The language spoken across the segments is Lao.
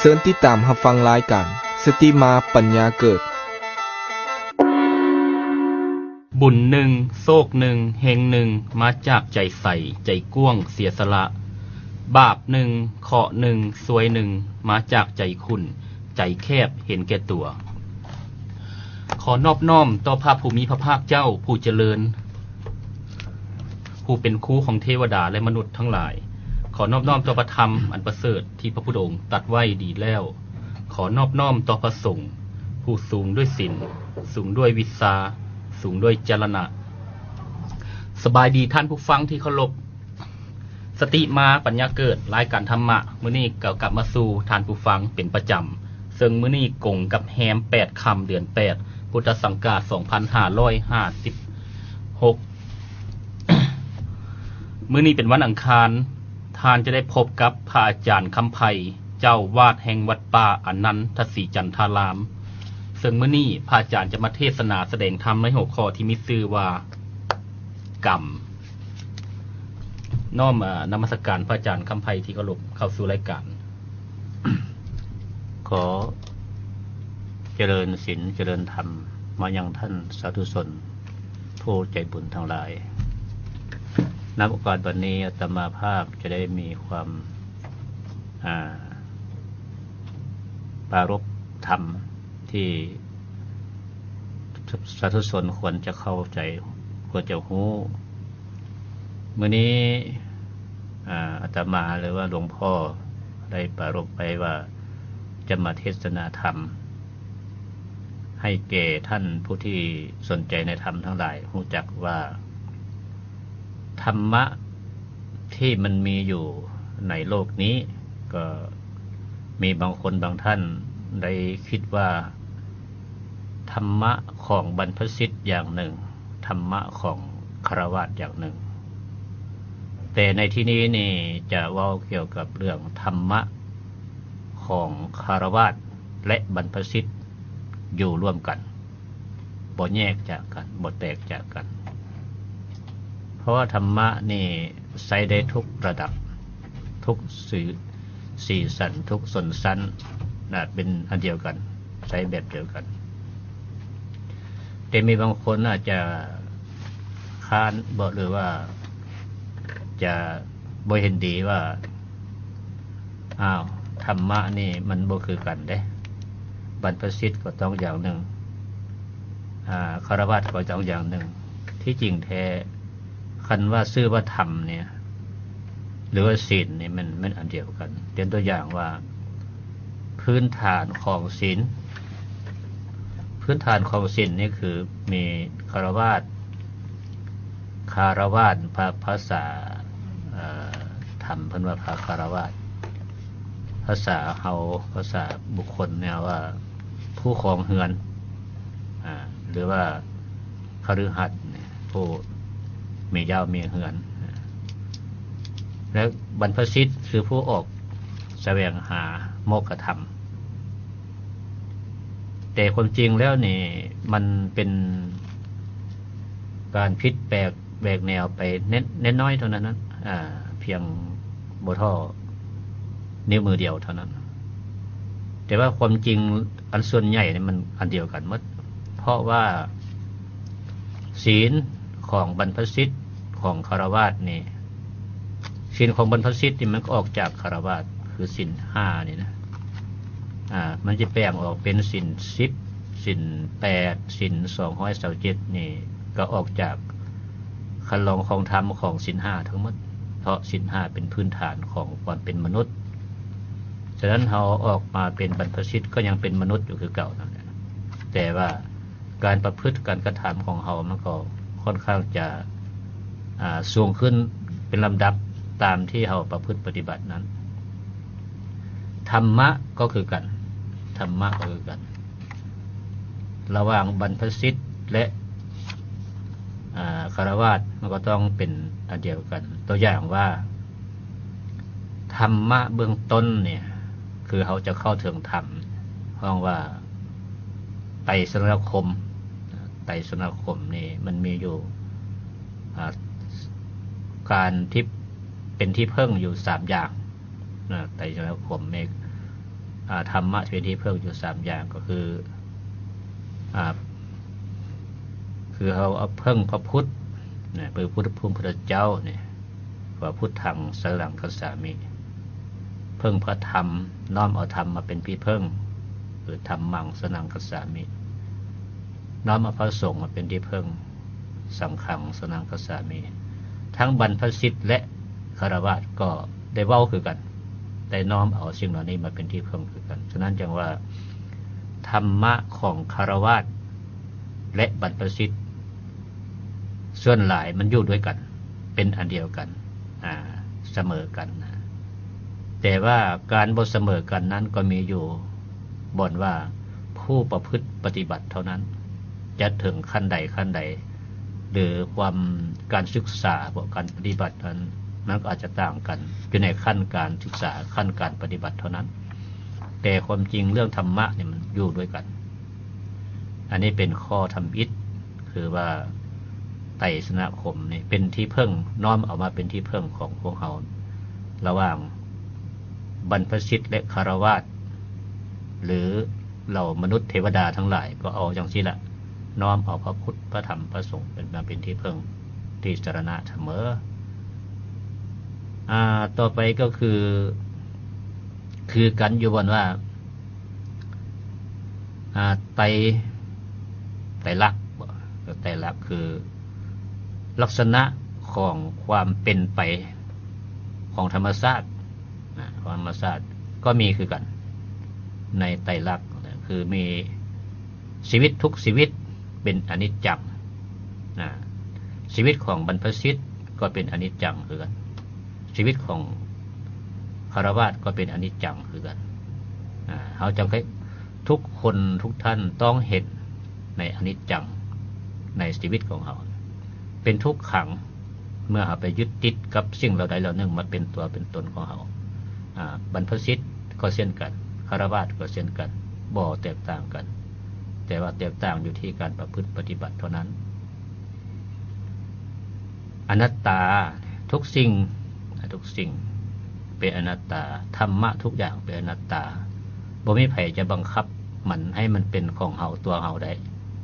ເຊີນຕິດຕາມຮັບຟັງລາຍການ ສະຕິມາປັນຍາເກີດ. ບຸນໜຶ່ງ ໂຊກໜຶ່ງ ເຮັງໜຶ່ງ ມາຈາກໃຈໃສ ໃຈກວ້າງ ເສຍສະຫຼະ. ບາບໜຶ່ງ ເຄາະໜຶ່ງ ຊວຍໜຶ່ງ ມາຈາກໃຈຂຸ້ນ ໃຈແຄບ ເຫັນແກ່ຕົວ. ຂໍນອບນ້ອມຕໍ່ພະຜູ້ມີພະພາກເຈົ້າ ຜູ້ຈະເລີນ ຜູ້ເປັນຄູຂອງເທວະດາ ແລະ ມະນຸດທັງຫຼາຍ. ຂໍນອບນ້ອມຕໍ່ພະທຳອັນປະເສີດທີ່ພະພຸດທະອົງຕັດໄວ້ດີແລ້ວ. ຂໍນອບນ້ອມຕໍ່ພະສົງ ຜູ້ສູງດ້ວຍສິນ, ສູງດ້ວຍວິຊາ, ສູງດ້ວຍຈະລະນະ. ສະບາຍດີທ່ານຜູ້ຟັງທີ່ເຄົາລົບ. ສະຕິມາປັນຍາເກີດ, ລາຍການທຳມະ ມື້ນີ້ກໍກັບມາສູ່ທ່ານຜູ້ຟັງເປັນປະຈຳ, ເຊິ່ງມື້ນີ້ກົງກັບແຮມແປດຄ່ຳເດືອນແປດ ພຸດທະສັງກາດສອງພັນຫ້າຮ້ອຍຫ້າສິບຫົກ. ມື້ນີ້ເປັນວັນອັງຄານ, ທ່ານຈະໄດ້ພົບກັບພະອາຈານຄຳໄພ ເຈົ້າວາດແຫ່ງວັດປ່າອະນັນທະສີຈັນທາລາມ, ເຊິ່ງມື້ນີ້ພະອາຈານຈະມາເທດສະໜາສະແດງທຳໃນຫົວຂໍ້ທີ່ມີຊື່ວ່າ ກຳ. ນ້ອມ ອາ ນະມັດສະການພະອາຈານຄຳໄພທີ່ເຄົາລົບ ເຂົ້າສູ່ລາຍການ. ຂໍຈະເລີນສິນຈະເລີນທຳມາຍັງທ່ານສາທຸຊົນຜູ້ໃຈບຸນທັງຫຼາຍ. ນຳໂອກາດບັດນີ້ອາດຕະມາພາບຈະໄດ້ມີຄວາມ ອາ ປາລົບທຳທີ່ ສາທຸຊົນຄວນຈະເຂົ້າໃຈ ຄວນຈະຮູ້. ມື້ນີ້ ອາ ອາດຕະມາ ຫຼືວ່າຫຼວງພໍ່ໄດ້ປາລົບໄວ້ວ່າຈະມາເທດສະໜາທຳ ໃຫ້ແກ່ທ່ານຜູ້ທີ່ສົນໃຈໃນທຳທັງຫຼາຍ ຮູ້ຈັກວ່າ ທຳມະທີ່ມັນມີຢູ່ໃນໂລກນີ້ ກໍມີບາງຄົນບາງທ່ານໄດ້ຄິດວ່າ ທຳມະຂອງບັນພະສິດຢ່າງໜຶ່ງ, ທຳມະຂອງຄາລະວາດຢ່າງໜຶ່ງ. ແຕ່ໃນທີ່ນີ້ນີ້ຈະເວົ້າກ່ຽວກັບເລື່ອງທຳມະຂອງຄາລະວາດ ແລະ ບັນພະສິດຢູ່ຮ່ວມກັນ. ບໍ່ແຍກຈາກກັນ, ບໍ່ແຕກຈາກກັນ. ເພາະວ່າທຳມະນີ້ໃຊ້ໄດ້ທຸກລະດັບ, ທຸກສີ, ສີສັນ, ທຸກຊົນຊັ້ນນະ, ເປັນອັນດຽວກັນ, ໃຊ້ແບບດຽວກັນ. ແຕ່ມີບາງຄົນອາດຈະຄ້ານບໍ ຫຼືວ່າຈະບໍ່ເຫັນດີວ່າ ອ້າວ ທຳມະນີ້ມັນບໍ່ຄືກັນເດ້, ບັນພະສິດກໍຕ້ອງຢ່າງໜຶ່ງ, ອາ ຄາລະວາດກໍຕ້ອງຢ່າງໜຶ່ງ. ທີ່ຈິງແທ້ ຄັນວ່າຊື່ວ່າທຳນີ້ ຫຼືວ່າສິນນີ້ ມັນ ມັນອັນດຽວກັນ. ຍົກຕົວຢ່າງວ່າ ພື້ນຖານຂອງສິນ, ພື້ນຖານຂອງສິນນີ້ຄືມີຄາລະວາດ, ຄາລະວາດ ພາ ພາສາ ເອີ ທຳເພິ່ນວ່າພາຄາລະວາດ, ພາສາເຮົາ ພາສາບຸກຄົນແນວວ່າຜູ້ຄອງເຮືອນ ອາ ຫຼືວ່າຄະລືຫັດ ຜູ້ມີເຈົ້າມີເຮືອນ ແລະ ບັນພະສິດຄືຜູ້ອອກສະແຫວງຫາໂມກະທຳ. ແຕ່ຄວາມຈິງແລ້ວນີ້ ມັນເປັນການຜິດແປກແຫວກແນວໄປເລັກນ້ອຍເທົ່ານັ້ນນະ, ອາ ພຽງບໍ່ທໍ່ນິ້ວມືດຽວເທົ່ານັ້ນ. ແຕ່ວ່າຄວາມຈິງອັນສ່ວນໃຫຍ່ນີ້ມັນອັນດຽວກັນໝົດ, ເພາະວ່າສິນຂອງບັນພະສິດຂອງຄາລະວາດນີ້, ສິນຂອງບັນພະສິດນີ້ມັນກໍອອກຈາກຄາລະວາດ ຄືສິນຫ້ານີ້ນະ, ອາ ມັນຈະແບ່ງອອກເປັນສິນສິບ, ສິນແປດ, ສິນສອງຮ້ອຍຊາວເຈັດນີ້ ກໍອອກຈາກຄັນລອງຂອງທຳຂອງສິນຫ້າທັງໝົດ, ເພາະສິນຫ້າເປັນພື້ນຖານຂອງຄວາມເປັນມະນຸດ. ສະນັ້ນເຮົາອອກມາເປັນບັນພະສິດກໍຍັງເປັນມະນຸດຢູ່ຄືເກົ່ານັ້ນແຫຼະ, ແຕ່ວ່າການປະພຶດການກະທຳຂອງເຮົາມັນກໍຄ່ອນຂ້າງຈະ ອາ ສູງຂຶ້ນເປັນລຳດັບຕາມທີ່ເຮົາປະພຶດປະຕິບັດນັ້ນ. ທຳມະກໍຄືກັນ, ທຳມະກໍຄືກັນ ລະຫວ່າງບັນພະສິດ ແລະ ອາ ຄາລະວາດ ມັນກໍຕ້ອງເປັນອັນດຽວກັນ. ຕົວຢ່າງວ່າ ທຳມະເບື້ອງຕົ້ນນີ້ ຄືເຮົາຈະເຂົ້າເຖິງທຳ ເຮົາເອີ້ນວ່າໄຕສະລະນະຄົມ. ໄຕສະລະນະຄົມນີ້ມັນມີຢູ່ ອາ ການທີ່ເປັນທີ່ເພິ່ງຢູ່ສາມຢ່າງນະ, ໄຕສະລະນະຄົມນີ້ ອາ ທຳມະທີ່ເປັນທີ່ເພິ່ງຢູ່ສາມຢ່າງ ກໍຄື ອາ ຄືເຮົາເອົາເພິ່ງພະພຸດນະ ເພິ່ງພຸດ ພະພຸດທະເຈົ້ານີ້ ວ່າ ພຸດທັງ ສະຣະນັງ ຄັດສາມິ ເພິ່ງພະທຳ ນ້ອມເອົາທຳມາເປັນທີ່ເພິ່ງ ຄື ທຳມັງ ສະຣະນັງ ຄັດສາມິ ນ້ອມເອົາພະສົງມາເປັນທີ່ເພິ່ງ ສັງຄັງ ສະຣະນັງ ຄັດສາມິ ທັງບັນພະສິດ ແລະ ຄາລະວາດກໍໄດ້ເວົ້າຄືກັນ ໄດ້ນ້ອມເອົາສິ່ງເຫຼົ່ານີ້ມາເປັນທີ່ເພິ່ງຄືກັນ. ສະນັ້ນຈຶ່ງວ່າ ທຳມະຂອງຄາລະວາດ ແລະ ບັນພະສິດ ສ່ວນຫຼາຍມັນຢູ່ດ້ວຍກັນ ເປັນອັນດຽວກັນ ອາ ສະເໝີກັນນະ. ແຕ່ວ່າການບໍ່ສະເໝີກັນນັ້ນກໍມີຢູ່ບ່ອນວ່າ ຜູ້ປະພຶດປະຕິບັດເທົ່ານັ້ນ ຈະເຖິງຂັ້ນໃດຂັ້ນໃດ ຫຼື ຄວາມ ການສຶກສາ ພວກການປະຕິບັດນັ້ນ ມັນກໍອາດຈະຕ່າງກັນ ຢູ່ໃນຂັ້ນການສຶກສາ ຂັ້ນການປະຕິບັດເທົ່ານັ້ນ ແຕ່ຄວາມຈິງເລື່ອງທຳມະນີ້ມັນຢູ່ດ້ວຍກັນ. ອັນນີ້ເປັນຂໍ້ທຳອິດ ຄືວ່າ ໄຕສະນະຄົມນີ້ເປັນທີ່ເພິ່ງ ນ້ອມເອົາມາເປັນທີ່ເພິ່ງຂອງພວກເຮົາ ລະຫວ່າງບັນພະສິດ ແລະ ຄາລະວາດ ຫຼື ເຫຼົ່າມະນຸດເທວະດາທັງຫຼາຍ ກໍເອົາຈັ່ງຊີ້ລະ ນ້ອມເອົາພະພຸດ ພະທຳ ພະສົງ ເປັນ ມາເປັນທີ່ເພິ່ງ ທີ່ສະຣະນະສະເໝີ. ອາ ຕໍ່ໄປກໍຄື ຄືກັນຢູ່ບ່ອນວ່າ ອາ ໄຕ ໄຕລັກບໍ ໄຕລັກຄືລັກສະນະຂອງຄວາມເປັນໄປຂອງທຳມະຊາດ ນະ ຂອງທຳມະຊາດກໍມີຄືກັນ ໃນໄຕລັກນະ ຄືມີຊີວິດທຸກຊີວິດເປັນອະນິດຈັງນະ ຊີວິດຂອງບັນພະສິດກໍເປັນອະນິດຈັງຄືກັນ ຊີວິດຂອງຄາລະວາດກໍເປັນອະນິດຈັງຄືກັນ. ອາ ເຮົາຈັ່ງໃຫ້ທຸກຄົນທຸກທ່ານຕ້ອງເຫັນໃນອະນິດຈັງໃນຊີວິດຂອງເຮົາ ເປັນທຸກຂັງ ເມື່ອເຮົາໄປຍຶດຕິດກັບສິ່ງເຫຼົ່າໃດເຫຼົ່າໜຶ່ງມາເປັນຕົວເປັນຕົນຂອງເຮົາ. ອາ ບັນພະສິດກໍເຊັ່ນກັນ ຄາລະວາດກໍເຊັ່ນກັນ ບໍ່ແຕກຕ່າງກັນ ແຕ່ວ່າແຕກຕ່າງຢູ່ທີ່ການປະພຶດປະຕິບັດເທົ່ານັ້ນ. ອະນັດຕາ ທຸກສິ່ງ ອາ ທຸກສິ່ງເປັນອະນັດຕາ ທຳມະທຸກຢ່າງເປັນອະນັດຕາ ບໍ່ມີໃຜຈະບັງຄັບມັນໃຫ້ມັນເປັນຂອງເຮົາ ຕົວເຮົາໄດ້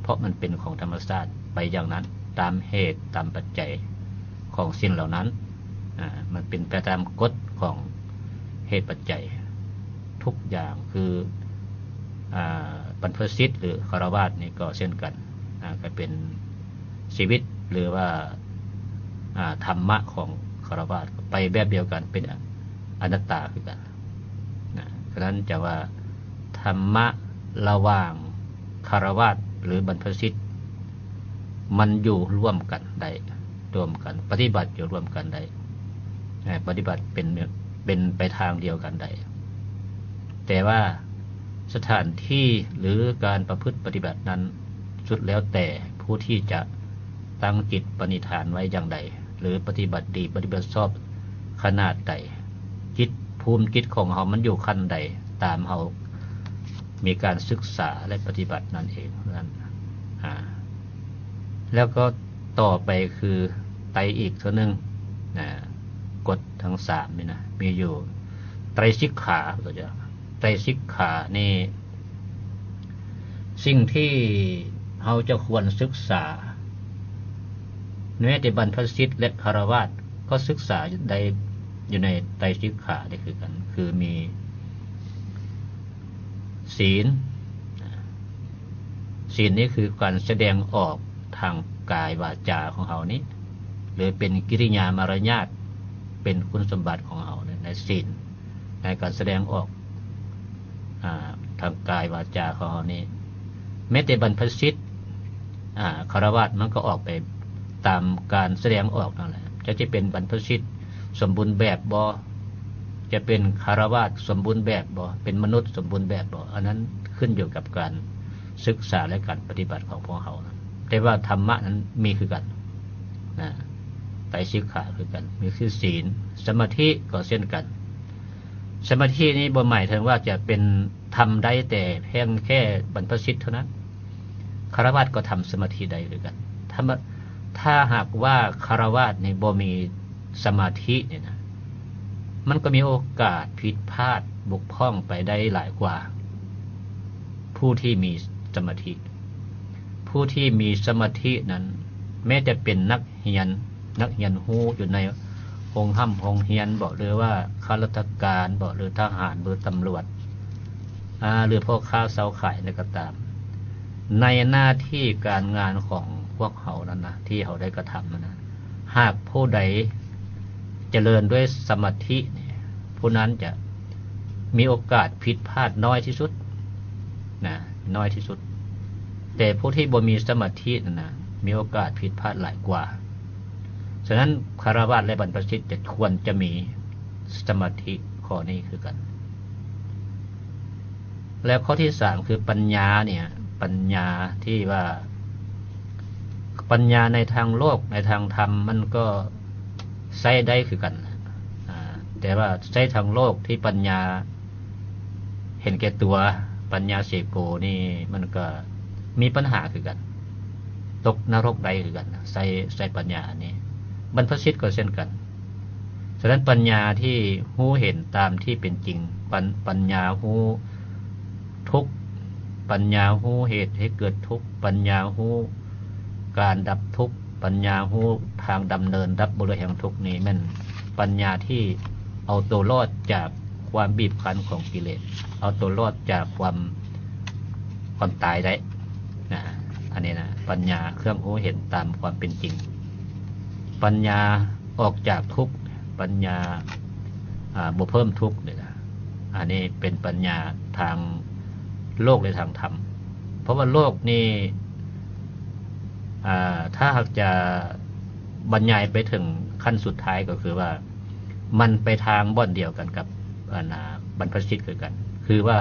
ເພາະມັນເປັນຂອງທຳມະຊາດໄປຢ່າງນັ້ນ ຕາມເຫດຕາມປັດໄຈຂອງສິ່ງເຫຼົ່ານັ້ນ. ອາ ມັນເປັນໄປຕາມກົດຂອງເຫດປັດໄຈທຸກຢ່າງ ຄື ອາ ບັນພະສິດ ຫຼື ຄາລະວາດນີ້ກໍເຊັ່ນກັນ ອາ ກໍເປັນຊີວິດ ຫຼືວ່າ ອາ ທຳມະຂອງຄາລະວາດໄປແບບດຽວກັນ ເປັນອະ ອະນັດຕາຄືກັນນະ. ສະນັ້ນຈະວ່າ ທຳມະລະຫວ່າງຄາລະວາດ ຫຼື ບັນພະສິດ ມັນຢູ່ຮ່ວມກັນໄດ້ ຮ່ວມກັນ ປະຕິບັດຢູ່ຮ່ວມກັນໄດ້ ເອີ ປະຕິບັດເປັນ ເປັນໄປທາງດຽວກັນໄດ້ ແຕ່ວ່າສະຖານທີ່ ຫຼື ການປະພຶດປະຕິບັດນັ້ນ ສຸດແລ້ວແຕ່ຜູ້ທີ່ຈະຕັ້ງຈິດປະນິຖານໄວ້ຢ່າງໃດ ຫຼື ປະຕິບັດດີ ປະຕິບັດຊອບຂະໜາດໃດ ຈິດ ພູມຈິດຂອງເຮົາມັນຢູ່ຂັ້ນໃດ ຕາມເຮົາມີການສຶກສາ ແລະ ປະຕິບັດນັ້ນເອງນັ້ນ ອາ ແລ້ວກໍຕໍ່ໄປຄືໄຕອີກເທື່ອໜຶ່ງນະ ກົດທັງສາມນີ້ນະ ມີຢູ່ໄຕສິກຂາ ເຂົາເຈົ້າ ໄຕສິກຂານີ້ ສິ່ງທີ່ເຮົາຈະຄວນສຶກສາ ແມ້ແຕ່ບັນພະສິດ ແລະ ຄາລະວາດ ກໍສຶກສາໄດ້ຢູ່ໃນໄຕສິກຂາໄດ້ຄືກັນ ຄືມີ ສີນ ສີນນີ້ຄືການສະແດງອອກທາງກາຍວາຈາຂອງເຮົານີ້ ຫຼື ເປັນກິລິຍາມາລະຍາດ ເປັນຄຸນສົມບັດຂອງເຮົາໃນ ໃນສີນ ໃນການສະແດງອອກ ອາ ທາງກາຍວາຈາຂອງເຮົານີ້ ແມ້ແຕ່ບັນພະສິດ ອາ ຄາລະວາດ ມັນກໍອອກໄປຕາມການສະແດງອອກນັ້ນແຫຼະ ຈັກຈະເປັນບັນພະສິດສົມບູນແບບບໍ ຈະເປັນຄາລະວາດສົມບູນແບບບໍ ເປັນມະນຸດສົມບູນແບບບໍ ອັນນັ້ນຂຶ້ນຢູ່ກັບການສຶກສາ ແລະ ການປະຕິບັດຂອງພວກເຮົານະ ແຕ່ວ່າທຳມະນັ້ນມີຄືກັນນະ ໄຕສິກຂາຄືກັນ ມີຄືສີນ ສະມາທິກໍເຊັ່ນກັນ. ສະມາທິນີ້ບໍ່ໝາຍເຖິງວ່າຈະເປັນ ທຳໄດ້ແຕ່ພຽງແຄ່ບັນພະສິດເທົ່ານັ້ນ ຄາລະວາດກໍທຳສະມາທິໄດ້ຄືກັນ. ຖ້າ ຖ້າຫາກວ່າຄາລະວາດນີ້ບໍ່ມີສະມາທິນີ້ນະ ມັນກໍມີໂອກາດຜິດພາດ ບົກຜ່ອງໄປໄດ້ຫຼາຍກວ່າຜູ້ທີ່ມີສະມາທິ. ຜູ້ທີ່ມີສະມາທິນັ້ນ ແມ້ຈະເປັນນັກຮຽນ, ນັກຮຽນຮູ້ຢູ່ໃນໂຮງຮ່ຳໂຮງຮຽນບໍ ຫຼືວ່າຂ້າລາຊະການບໍ ຫຼືທະຫານ ຫຼືຕຳຫຼວດ ອາ ຫຼືພໍ່ຄ້າຊາວຂາຍໃດກໍຕາມ, ໃນໜ້າທີ່ການງານຂອງພວກເຮົານັ້ນນະ ທີ່ເຮົາໄດ້ກະທຳນັ້ນນະ, ຫາກຜູ້ໃດຈະເລີນດ້ວຍສະມາທິນີ້ ຜູ້ນັ້ນຈະມີໂອກາດຜິດພາດນ້ອຍທີ່ສຸດນະ, ນ້ອຍທີ່ສຸດ. ແຕ່ຜູ້ທີ່ບໍ່ມີສະມາທິນັ້ນນະ ມີໂອກາດຜິດພາດຫຼາຍກວ່າ. ສະນັ້ນ ຄາລະວາດ ແລະ ບັນພະສິດ ຈະ ຄວນຈະມີສະມາທິຂໍ້ນີ້ຄືກັນ. ແລະ ຂໍ້ທີສາມ ຄືປັນຍາເນຍ, ປັນຍາທີ່ວ່າ ປັນຍາໃນທາງໂລກ ໃນທາງທຳ ມັນກໍໃຊ້ໄດ້ຄືກັນ, ອາ ແຕ່ວ່າໃຊ້ທາງໂລກທີ່ປັນຍາເຫັນແກ່ຕົວ, ປັນຍາເສໂກນີ້ ມັນກໍມີບັນຫາຄືກັນ, ຕົກນະລົກໄດ້ຄືກັນ ໃຊ້ ໃຊ້ປັນຍາອັນນີ້. ບັນພະສິດກໍເຊັ່ນກັນ. ສະນັ້ນ ປັນຍາທີ່ຮູ້ເຫັນຕາມທີ່ເປັນຈິງ, ປັນ ປັນຍາຮູ້ທຸກ, ປັນຍາຮູ້ເຫດໃຫ້ເກີດທຸກ, ປັນຍາຮູ້ການດັບທຸກ, ປັນຍາຮູ້ທາງດຳເນີນດັບບໍ່ເຫຼືອແຫ່ງທຸກນີ້ ແມ່ນປັນຍາທີ່ເອົາຕົວລອດຈາກຄວາມບີບຄັ້ນຂອງກິເລດ, ເອົາຕົວລອດຈາກຄວາມ ຄວາມຕາຍໄດ້ນະ. ອັນນີ້ນະ ປັນຍາເຄື່ອງຮູ້ເຫັນຕາມຄວາມເປັນຈິງ, ປັນຍາອອກຈາກທຸກ, ປັນຍາ ອາ ບໍ່ເພີ່ມທຸກນີ້ນະ. ອັນນີ້ເປັນປັນຍາທາງໂລກ ແລະ ທາງທຳ. ເພາະວ່າໂລກນີ້ ອາ ຖ້າຫາກຈະບັນຍາຍໄປເຖິງຂັ້ນສຸດທ້າຍ ກໍຄືວ່າ ມັນໄປທາງບ່ອນດຽວກັນກັບ ອັນ ອາ ບັນພະສິດຄືກັນ, ຄືວ່າ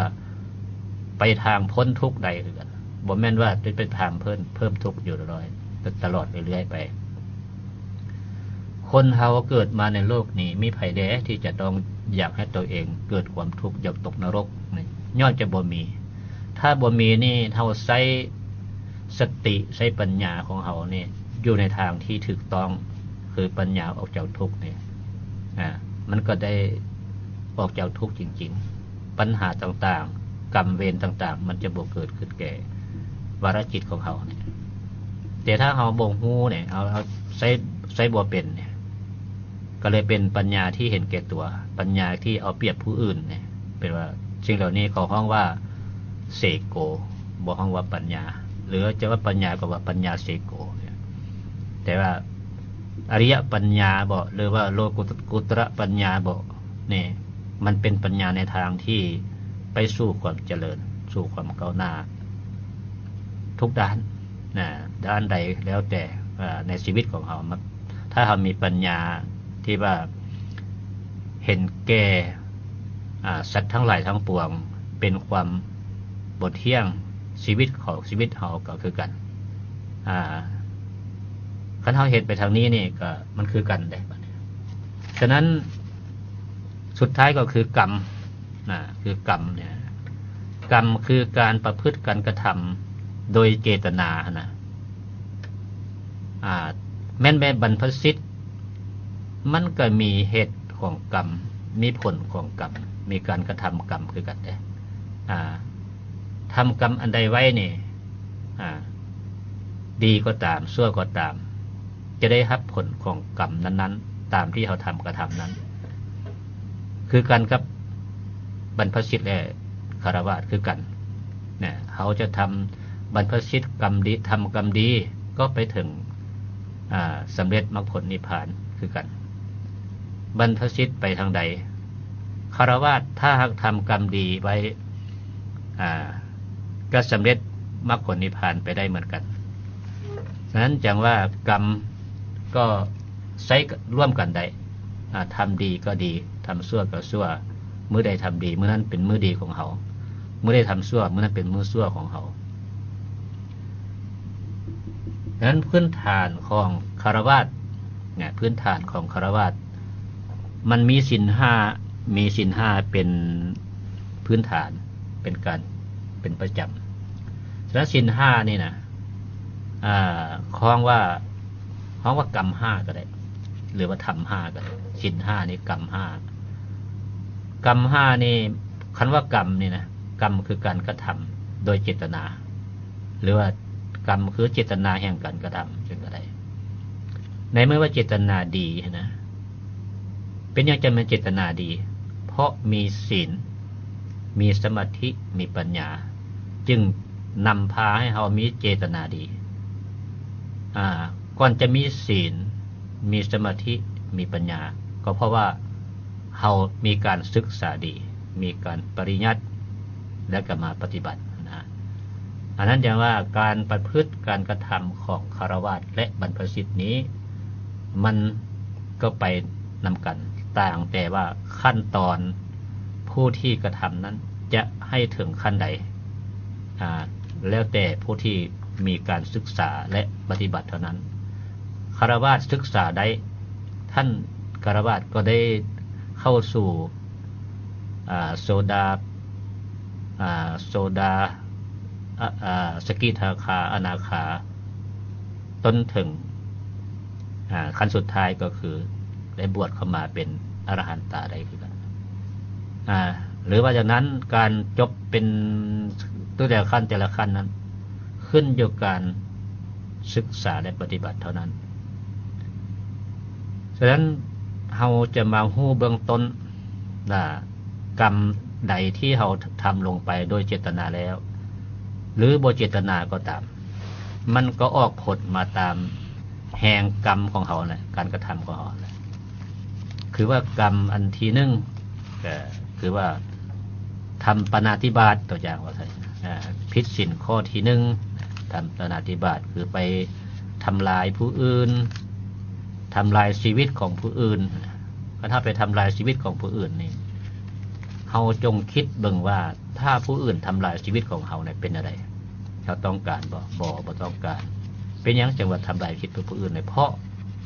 ໄປທາງພົ້ນທຸກໄດ້ຄືກັນ, ບໍ່ແມ່ນວ່າຈະໄປທາງເພີ່ມ ເພີ່ມທຸກຢູ່ຕະຫຼອດ ຕະຫຼອດເລື້ອຍໆໄປ. ຄົນເຮົາເກີດມາໃນໂລກນີ້ ມີໃຜແດ່ທີ່ຈະຕ້ອງຢາກໃຫ້ຕົວເອງເກີດຄວາມທຸກ ຢາກຕົກນະລົກນີ້? ຍ້ອນຈະບໍ່ມີ. ຖ້າບໍ່ມີນີ້ ເຮົາໃຊ້ສະຕິ ໃຊ້ປັນຍາຂອງເຮົານີ້ ຢູ່ໃນທາງທີ່ຖືກຕ້ອງ ຄືປັນຍາອອກຈາກທຸກນີ້ ອາ ມັນກໍໄດ້ອອກຈາກທຸກຈິງໆ. ບັນຫາຕ່າງໆ ກຳເວນຕ່າງໆ ມັນຈະບໍ່ເກີດຂຶ້ນແກ່ວາລະຈິດຂອງເຮົານີ້. ແຕ່ຖ້າເຮົາບໍ່ຮູ້ນີ້ ເຮົາ ເຮົາໃຊ້ ໃຊ້ບໍ່ເປັນນີ້ ກໍເລີຍເປັນປັນຍາທີ່ເຫັນແກ່ຕົວ, ປັນຍາທີ່ເອົາປຽບຜູ້ອື່ນນີ້. ເປັນວ່າສິ່ງເຫຼົ່ານີ້ເຂົາຮ້ອງວ່າເສໂກ, ບໍ່ຮ້ອງວ່າປັນຍາ ຫຼືຈະວ່າປັນຍາກໍວ່າປັນຍາເສໂກ. ແຕ່ວ່າອະລິຍະປັນຍາບໍ ຫຼືວ່າໂລກຸດ ກຸດຕະປັນຍາບໍນີ້ ມັນເປັນປັນຍາໃນທາງທີ່ໄປສູ່ຄວາມຈະເລີນ, ສູ່ຄວາມກ້າວໜ້າທຸກດ້ານນະ, ດ້ານໃດແລ້ວແຕ່ ອາ ໃນຊີວິດຂອງເຮົາ. ຖ້າເຮົາມີປັນຍາທີ່ວ່າເຫັນແກ່ ອາ ສັດທັງຫຼາຍທັງປວງເປັນຄວາມບໍ່ທ່ຽງ, ຊີວິດຂອງ ຊີວິດເຮົາກໍຄືກັນ. ອາ ຄັນເຮົາເຮັດໄປທາງນີ້ນີ້ ກໍມັນຄືກັນເດ້. ສະນັ້ນ ສຸດທ້າຍກໍຄືກຳນະ, ຄືກຳເນຍ. ກຳຄືການປະພຶດການກະທຳໂດຍເຈຕະນາຫັ້ນນະ. ອາ ແມ່ນແມ່ນບັນພະສິດ ມັນກໍມີເຫດຂອງກຳ, ມີຜົນຂອງກຳ, ມີການກະທຳກຳຄືກັນເດ້. ອາ ທຳກຳອັນໃດໄວ້ນີ້ ອາ ດີກໍຕາມ ຊົ່ວກໍຕາມ ຈະໄດ້ຮັບຜົນຂອງກຳນັ້ນໆ ຕາມທີ່ເຮົາທຳກະທຳນັ້ນ. ຄືກັນກັບບັນພະສິດ ແລະ ຄາລະວາດຄືກັນນະ. ເຮົາຈະທຳບັນພະສິດກຳດີ ທຳກຳດີ ກໍໄປເຖິງ ອາ ສຳເລັດມັກຜົນນິບພານຄືກັນ. ບັນພະສິດໄປທາງໃດ ຄາລະວາດ ຖ້າຫາກທຳກຳດີໄວ້ ອາ ກໍສຳເລັດມັກຜົນນິບພານໄປໄດ້ເໝືອນກັນ. ສະນັ້ນຈັ່ງວ່າກຳກໍໃຊ້ຮ່ວມກັນໄດ້ ອາ ທຳດີກໍດີ ທຳຊົ່ວກໍຊົ່ວ, ມື້ໃດທຳດີ ມື້ນັ້ນເປັນມື້ດີຂອງເຮົາ, ມື້ໃດທຳຊົ່ວ ມື້ນັ້ນເປັນມື້ຊົ່ວຂອງເຮົາ. ສະນັ້ນພື້ນຖານຂອງຄາລະວາດເນຍ ພື້ນຖານຂອງຄາລະວາດ ມັນມີສິນຫ້າ ມີສິນຫ້າເປັນພື້ນຖານ ເປັນການ ເປັນປະຈຳ. ສະນັ້ນສິນຫ້ານີ້ນະ ອາ ຮ້ອງວ່າ ຮ້ອງວ່າກຳຫ້າກໍໄດ້ ຫຼືວ່າທຳຫ້າກໍໄດ້. ສິນຫ້ານີ້ ກຳຫ້າ ກຳຫ້ານີ້ ຄັນວ່າກຳນີ້ນະ ກຳຄືການກະທຳໂດຍເຈດຕະນາ ຫຼືວ່າກຳຄືເຈດຕະນາແຫ່ງການກະທຳ ເປັນກໍໄດ້. ໃນເມື່ອວ່າເຈດຕະນາດີນະ ເປັນຫຍັງຈັ່ງແມ່ນເຈດຕະນາດີ? ເພາະມີສິນ, ມີສະມາທິ, ມີປັນຍາ ຈຶ່ງນຳພາໃຫ້ເຮົາມີເຈດຕະນາດີ. ອາ ກ່ອນຈະມີສິນ, ມີສະມາທິ, ມີປັນຍາ ກໍເພາະວ່າເຮົາມີການສຶກສາດີ, ມີການປະລິຍັດ ແລະກໍມາປະຕິບັດນະ. ອັນນັ້ນຈັ່ງວ່າການປະພຶດການກະທຳຂອງຄາລະວາດ ແລະບັນພະສິດນີ້ ມັນກໍໄປນຳກັນ, ຕ່າງແຕ່ວ່າຂັ້ນຕອນຜູ້ທີ່ກະທຳນັ້ນຈະໃຫ້ເຖິງຂັ້ນໃດ ອາ ແລ້ວແຕ່ຜູ້ທີ່ມີການສຶກສາ ແລະປະຕິບັດເທົ່ານັ້ນ. ຄາລະວາດສຶກສາໄດ້, ທ່ານຄາລະວາດກໍໄດ້ເຂົ້າສູ່ ອາ ໂສດາ ອາ ໂສດາ ອາ ອາ ສະກິທາຄາ ອະນາຄາ ຈົນເຖິງ ອາ ຂັ້ນສຸດທ້າຍກໍຄືໄດ້ບວດເຂົ້າມາເປັນອະລະຫັນຕາໄດ້ຄືກັນ. ອາ ຫຼືວ່າຈາກນັ້ນ ການຈົບເປັນແຕ່ລະຂັ້ນ ແຕ່ລະຂັ້ນນັ້ນ ຂຶ້ນຢູ່ການສຶກສາ ແລະປະຕິບັດເທົ່ານັ້ນ. ສະນັ້ນ ເຮົາຈະມາຮູ້ເບື້ອງຕົ້ນວ່າ ກຳໃດທີ່ເຮົາທຳລົງໄປໂດຍເຈດຕະນາແລ້ວ ຫຼືບໍ່ເຈດຕະນາກໍຕາມ ມັນກໍອອກຜົນມາຕາມແຮງກຳຂອງເຮົາແຫຼະ ການກະທຳຂອງເຮົາແຫຼະ. ຄືວ່າກຳອັນທີໜຶ່ງ ກໍຄືວ່າທຳປານາຕິບາດ ຕົວຢ່າງວ່າຊັ້ນ ອາ ຜິດສິນຂໍ້ທີໜຶ່ງ ທຳປານາຕິບາດ ຄືໄປທຳລາຍຜູ້ອື່ນ ທຳລາຍຊີວິດຂອງຜູ້ອື່ນ. ຄັນເຮົາໄປທຳລາຍຊີວິດຂອງຜູ້ອື່ນນີ້ ເຮົາຈົ່ງຄິດເບິ່ງວ່າ ຖ້າຜູ້ອື່ນທຳລາຍຊີວິດຂອງເຮົານີ້ເປັນແນວໃດ? ເຮົາຕ້ອງການບໍ່? ບໍ່ ບໍ່ຕ້ອງການ. ເປັນຫຍັງຈຶ່ງວ່າທຳລາຍຊີວິດຜູ້ອື່ນ? ເພາະ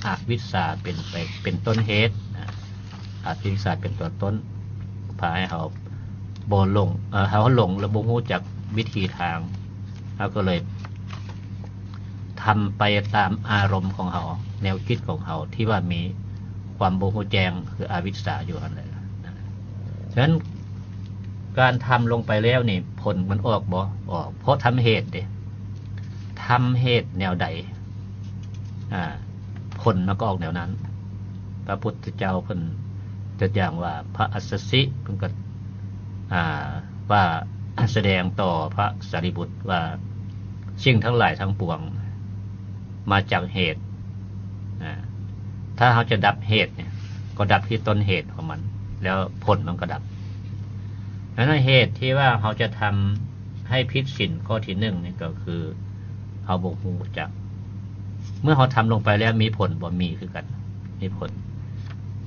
ອະວິດຊາເປັນໄປ ເປັນຕົ້ນເຫດນະ. ອະວິດຊາເປັນຕົວຕົ້ນ ພາໃຫ້ເຮົາບໍ່ຫຼົງ ເອີ ເຮົາຫຼົງ ແລະບໍ່ຮູ້ຈັກວິທີທາງ ເຮົາກໍເລີຍທຳໄປຕາມອາລົມຂອງເຮົາ ແນວຄິດຂອງເຮົາທີ່ວ່າມີຄວາມບໍ່ຮູ້ແຈ້ງ ຄືອະວິດຊາຢູ່ຫັ້ນແຫຼະ. ສະນັ້ນ ການທຳລົງໄປແລ້ວນີ້ ຜົນມັນອອກບໍ່? ອອກ ເພາະທຳເຫດເດ້ ທຳເຫດແນວໃດ ອາ ຜົນມັນກໍອອກແນວນັ້ນ. ພະພຸດທະເຈົ້າເພິ່ນຕົວຢ່າງວ່າ ພະອັດສະຊິ ເພິ່ນກໍ ອາ ວ່າ ສະແດງຕໍ່ພະສາລີບຸດວ່າ ສິ່ງທັງຫຼາຍທັງປວງມາຈາກເຫດ ອາ ຖ້າເຮົາຈະດັບເຫດນີ້ ກໍດັບທີ່ຕົ້ນເຫດຂອງມັນ ແລ້ວຜົນມັນກໍດັບ. ອັນນັ້ນເຫດທີ່ວ່າເຮົາຈະທຳໃຫ້ຜິດສິນຂໍ້ທີໜຶ່ງນີ້ ກໍຄືເຮົາບໍ່ຮູ້ຈັກ. ເມື່ອເຮົາທຳລົງໄປແລ້ວມີຜົນບໍ່? ມີຄືກັນ ມີຜົນ.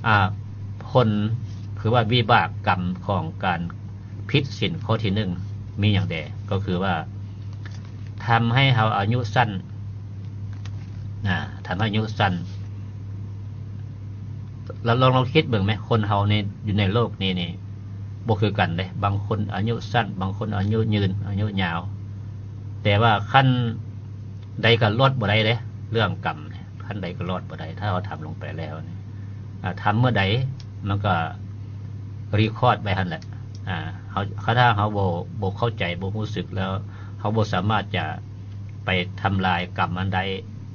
ອາ ຜົນ ຄືວ່າວິບາກກຳຂອງການຜິດສິນຂໍ້ທີໜຶ່ງ ມີຫຍັງແດ່? ກໍຄືວ່າ ທຳໃຫ້ເຮົາອາຍຸສັ້ນ ອາ ທຳໃຫ້ອາຍຸສັ້ນ. ລອງ ລອງ ລອງຄິດເບິ່ງແມ ຄົນເຮົາໃນ ຢູ່ໃນໂລກນີ້ນີ້ ບໍ່ຄືກັນເດ້. ບາງຄົນອາຍຸສັ້ນ ບາງຄົນອາຍຸຍືນ ອາຍຸຍາວ. ແຕ່ວ່າຂັ້ນໃດກໍລອດບໍ່ໄດ້ເດ້ ເລື່ອງກຳ ຂັ້ນໃດກໍລອດບໍ່ໄດ້ ຖ້າເຮົາທຳລົງໄປແລ້ວນີ້ ອາ ທຳເມື່ອໃດ ມັນກໍ record ໄວ້ຫັ້ນແຫຼະ. ອາ ເຮົາ ຄັນຖ້າເຮົາບໍ່ ບໍ່ເຂົ້າໃຈ ບໍ່ຮູ້ສຶກແລ້ວ ເຮົາບໍ່ສາມາດຈະໄປທຳລາຍກຳນັ້ນໄດ້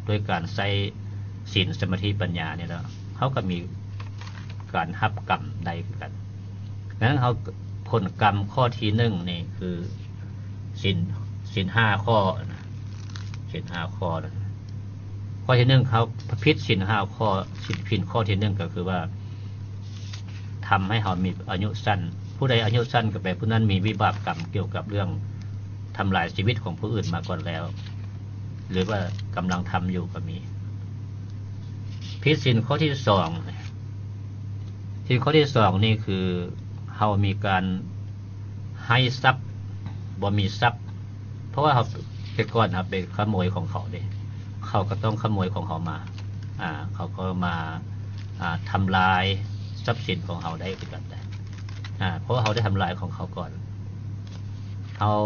ໂດຍການໃຊ້ສິນ ສະມາທິ ປັນຍານີ້ແຫຼະ ເຮົາກໍມີການຮັບກຳໄດ້ຄືກັນ. ດັ່ງນັ້ນເຮົາ ຜົນກຳຂໍ້ທີໜຶ່ງນີ້ຄືສິນ ສິນຫ້າຂໍ້ນະ ສິນຫ້າຂໍ້ນະ. ຂໍ້ທີໜຶ່ງ ເຮົາຜິດສິນຫ້າຂໍ້ ສິນຜິດຂໍ້ທີໜຶ່ງ ກໍຄືວ່າ ທຳໃຫ້ເຮົາມີອາຍຸສັ້ນ. ຜູ້ໃດອາຍຸສັ້ນ ກໍແປຜູ້ນັ້ນມີວິບາກກຳກ່ຽວກັບເລື່ອງທຳລາຍຊີວິດຂອງຜູ້ອື່ນມາກ່ອນແລ້ວ ຫຼືວ່າກຳລັງທຳຢູ່ກໍມີ. ຜິດສິນຂໍ້ທີສອງ ສິນຂໍ້ທີສອງນີ້ຄື ເຮົາມີການໃຫ້ຊັບ ບໍ່ມີຊັບ ເພາະວ່າເຮົາ ແຕ່ກ່ອນເຮົາໄປຂະໂມຍຂອງເຂົາເດ້ ເຂົາກໍຕ້ອງຂະໂມຍຂອງເຮົາມາ ອາ ເຂົາກໍມາ ອາ ທຳລາຍຊັບສິນຂອງເຮົາໄດ້ຄືກັນແຫຼະ ອາ ເພາະວ່າເຮົາໄດ້ທຳລາຍຂອງເຂົາກ່ອນ. ເຮົາ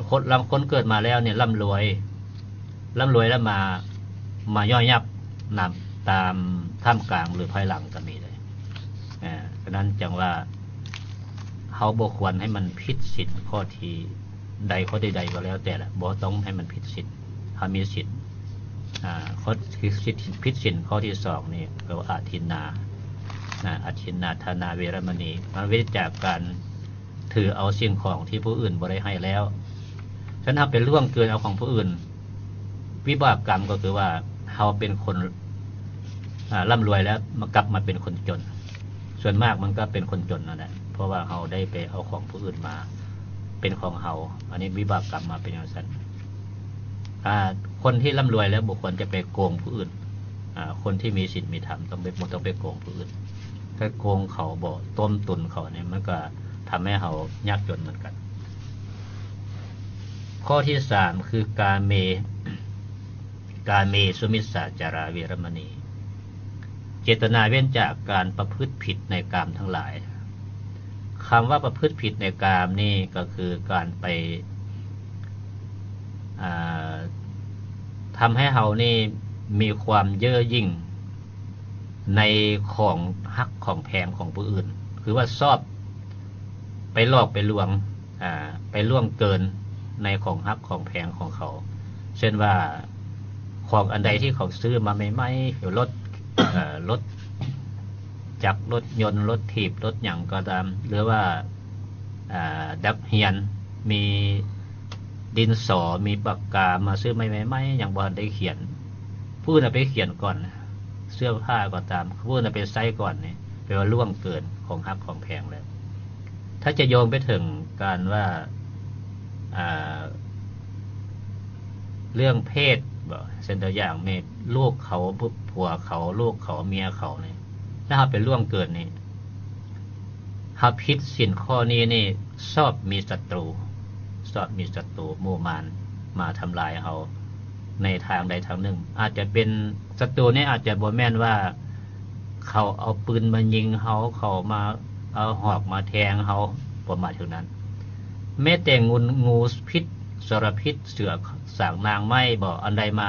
ຄົນ ລາງຄົນເກີດມາແລ້ວນີ້ລ່ຳລວຍ ລ່ຳລວຍແລ້ວມາ ມາຍ້ອນຫຍັບນຳຕາມທ່າມກາງ ຫຼືພາຍຫຼັງກໍມີເລີຍ. ອາ ສະນັ້ນຈັ່ງວ່າ ເຮົາບໍ່ຄວນໃຫ້ມັນຜິດສິນຂໍ້ທີ່ໃດ ຂໍ້ໃດໆກໍແລ້ວແຕ່ລະ ບໍ່ຕ້ອງໃຫ້ມັນຜິດສິນ. ເຮົາມີສິນ ອາ ຂໍ້ ຜິດສິນ ຜິດສິນຂໍ້ທີສອງນີ້ ແປວ່າອາທິນນາ ນະ ອາທິນນາທານາເວລະມະນີ ມັນເວັ້ນຈາກການຖືເອົາສິ່ງຂອງທີ່ຜູ້ອື່ນບໍ່ໄດ້ໃຫ້ແລ້ວ. ຄັນເຮົາໄປລ່ວງເກີນເອົາຂອງຜູ້ອື່ນ ວິບາກກຳກໍຄືວ່າເຮົາເປັນຄົນ ອາ ລ່ຳລວຍແລ້ວ ມາ ກັບມາເປັນຄົນຈົນ. ສ່ວນມາກມັນກໍເປັນຄົນຈົນນັ້ນແຫຼະ ເພາະວ່າເຮົາໄດ້ໄປເອົາຂອງຜູ້ອື່ນມາເປັນຂອງເຮົາ. ອັນນີ້ວິບາກກຳມາເປັນຈັ່ງຊັ້ນ. ອາ ຄົນທີ່ລ່ຳລວຍແລ້ວບໍ່ຄວນຈະໄປໂກງຜູ້ອື່ນ. ອາ ຄົນທີ່ມີສິນມີທຳຕ້ອງໄປ ບໍ່ຕ້ອງໄປໂກງຜູ້ອື່ນ. ຖ້າໂກງເຂົາ ບໍ່ຕົ້ມຕຸນເຂົານີ້ ມັນກໍທຳໃຫ້ເຮົາຍາກຈົນເໝືອນກັນ. ຂໍ້ທີສາມ ຄື ກາເມ ກາເມສຸມິດສາຈາລາເວລະມະນີ ເຈດຕະນາເວັ້ນຈາກການປະພຶດຜິດໃນກາມທັງຫຼາຍ. ຄຳວ່າປະພຶດຜິດໃນກາມນີ້ກໍຄືການໄປ ອາ ທຳໃຫ້ເຮົານີ້ມີຄວາມເຍີ້ອຫຍິ່ງໃນຂອງຮັກຂອງແພງຂອງຜູ້ອື່ນ ຄືວ່າຊອບໄປຫຼອກໄປລວງ ອາ ໄປລ່ວງເກີນໃນຂອງຮັກຂອງແພງຂອງເຂົາ ເຊັ່ນວ່າ ຂອງອັນໃດທີ່ເຂົາຊື້ມາໃໝ່ໆ ລົດ ເອີ ລົດຈັກ ລົດຍົນ ລົດຖີບ ລົດຫຍັງກໍຕາມ ຫຼືວ່າ ອາ ນັກຮຽນມີດິນສໍ ມີປາກກາ ມາຊື້ໃໝ່ໆ ຍັງບໍ່ທັນໄດ້ຂຽນ ຜູ້ອື່ນເອົາໄປຂຽນກ່ອນ. ເສື້ອຜ້າກໍຕາມ ຜູ້ອື່ນເອົາໄປໃຊ້ກ່ອນນີ້ ແປວ່າລ່ວງເກີນຂອງຮັກຂອງແພງແລ້ວ. ຖ້າຈະໂຍງໄປເຖິງການວ່າ ອາ ເລື່ອງເພດບໍ ເຊັ່ນຕົວຢ່າງ ແມ່ລູກເຂົາ ຜົວເຂົາ ລູກເຂົາ ເມຍເຂົານີ້ ຖ້າເຮົາໄປລ່ວງເກີນນີ້ ເຮົາຜິດສິນຂໍ້ນີ້ນີ້ ຊອບມີສັດຕູ ຊອບມີສັດຕູໝູ່ມານມາທຳລາຍເຮົາໃນທາງໃດທາງໜຶ່ງ. ອາດຈະເປັນສັດຕູນີ້ ອາດຈະບໍ່ແມ່ນວ່າເຂົາເອົາປືນມາຍິງເຮົາ ເຂົາມາເອົາຫອກມາແທງເຮົາ ບໍ່ໝາຍເຖິງນັ້ນ. ແມ້ແຕ່ງູ ງູພິດ ສະລະພິດ ເສືອສາງນາງໄມ້ບໍ ອັນໃດມາ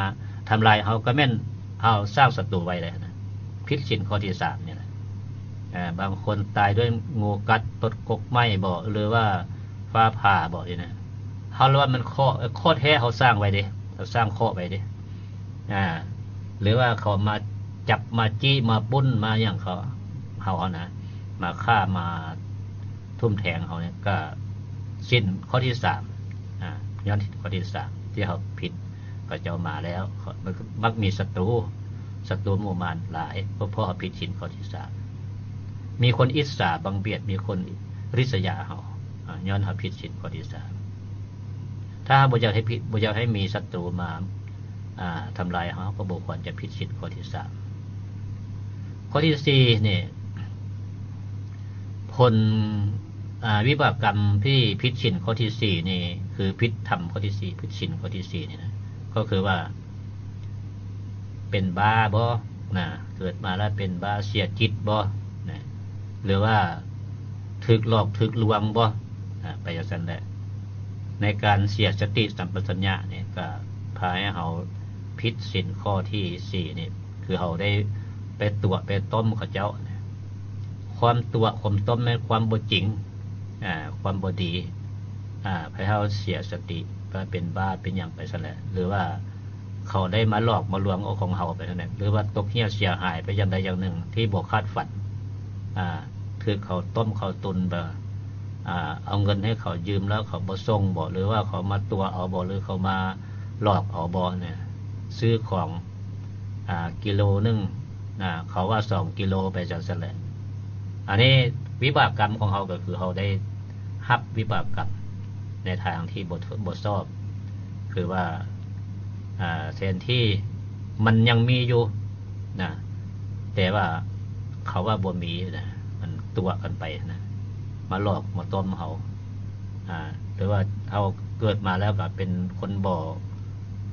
ທຳລາຍເຮົາ ກໍແມ່ນເຮົາສ້າງສັດຕູໄວ້ແລ້ວນະ ຜິດສິນຂໍ້ທີສາມນີ້ແຫຼະ. ອາ ບາງຄົນຕາຍດ້ວຍງູກັດ ຕົດກົກໄມ້ບໍ ຫຼືວ່າຟ້າຜ່າບໍ ນີ້ນະ ເຮົາລະວ່າມັນເຄາະ ເອີ ເຄາະແທ້ເຮົາສ້າງໄວ້ເດ້ ເຮົາສ້າງເຄາະໄວ້ເດ້. ອາ ຫຼືວ່າເຂົາມາຈັບ ມາຈີ້ ມາປຸ້ນ ມາຫຍັງເຂົາ ເຮົາຫັ້ນນະ ມາຂ້າ ມາທຸ່ມແທງເຮົານີ້ ກໍສິນຂໍ້ທີສາມ ອາ ຍ້ອນສິນຂໍ້ທີສາມທີ່ເຮົາຜິດ ເຂົາເຈົ້າມາແລ້ວ ມັກ ມັກມີສັດຕູ ສັດຕູໝູ່ມານຫຼາຍ ເພາະ ເພາະເຮົາຜິດສິນຂໍ້ທີສາມ. ມີຄົນອິດສາບັງບຽດ ມີຄົນລິດສະຍາເຮົາ ອາ ຍ້ອນເຮົາຜິດສິນຂໍ້ທີສາມ. ຖ້າເຮົາບໍ່ຢາກໃຫ້ຜິດ ບໍ່ຢາກໃຫ້ມີສັດຕູມາ ອາ ທຳລາຍເຮົາ ເຮົາກໍບໍ່ຄວນຈະຜິດສິນຂໍ້ທີສາມ. ຂໍ້ທີສີ່ນີ້ ຜົນ ອາ ວິບາກກຳທີ່ຜິດສິນຂໍ້ທີສີ່ນີ້ ຄືຜິດທຳຂໍ້ທີສີ່ ຜິດສິນຂໍ້ທີສີ່ນີ້ນະ ກໍຄືວ່າ ເປັນບ້າບໍ ນະ ເກີດມາແລ້ວເປັນບ້າ ເສຍຈິດບໍ ນະ ຫຼືວ່າຖືກຫຼອກຖືກລວງບໍ ນະ ໄປຈັ່ງຊັ້ນແຫຼະ. ໃນການເສຍສະຕິສຳປະຊັນຍະນີ້ ກໍພາໃຫ້ເຮົາຜິດສິນຂໍ້ທີສີ່ນີ້ ຄືເຮົາໄດ້ໄປຕົວະໄປຕົ້ມເຂົາເຈົ້ານະ. ຄວາມຕົວະຄວາມຕົ້ມແມ່ນຄວາມບໍ່ຈິງ ອາ ຄວາມບໍ່ດີ ອາ ໃຫ້ເຮົາເສຍສະຕິ ກໍເປັນບ້າເປັນຫຍັງໄປຊັ້ນແຫຼະ ຫຼືວ່າເຂົາໄດ້ມາຫຼອກມາລວງເອົາຂອງເຮົາໄປຊັ້ນແຫຼະ ຫຼືວ່າຕົກເຫ່ຽເສຍຫາຍໄປຢ່າງໃດຢ່າງໜຶ່ງທີ່ບໍ່ຄາດຝັນ ອາ ຖືກເຂົາຕົ້ມເຂົາຕຸນ ອາ ເອົາເງິນໃຫ້ເຂົາຢືມແລ້ວເຂົາບໍ່ສົ່ງບໍ ຫຼືວ່າເຂົາມາຕົວະເອົາບໍ ຫຼືເຂົາມາຫຼອກເອົາບໍ ນີ້ ຊື້ຂອງ ອາ ກິໂລໜຶ່ງ ນະ ເຂົາວ່າສອງກິໂລໄປຈັ່ງຊັ້ນແຫຼະ. ອັນນີ້ວິບາກກຳຂອງເຮົາກໍຄືເຮົາໄດ້ຮັບວິບາກກຳໃນທາງທີ່ບໍ່ ບໍ່ຊອບ ຄືວ່າ ອາ ແທນທີ່ມັນຍັງມີຢູ່ນະ ແຕ່ວ່າເຂົາວ່າບໍ່ມີນະ ມັນຕົວະກັນໄປນະ ມາຫຼອກມາຕົ້ມເຮົາ ອາ ຫຼືວ່າເຮົາເກີດມາແລ້ວກໍເປັນຄົນບໍ່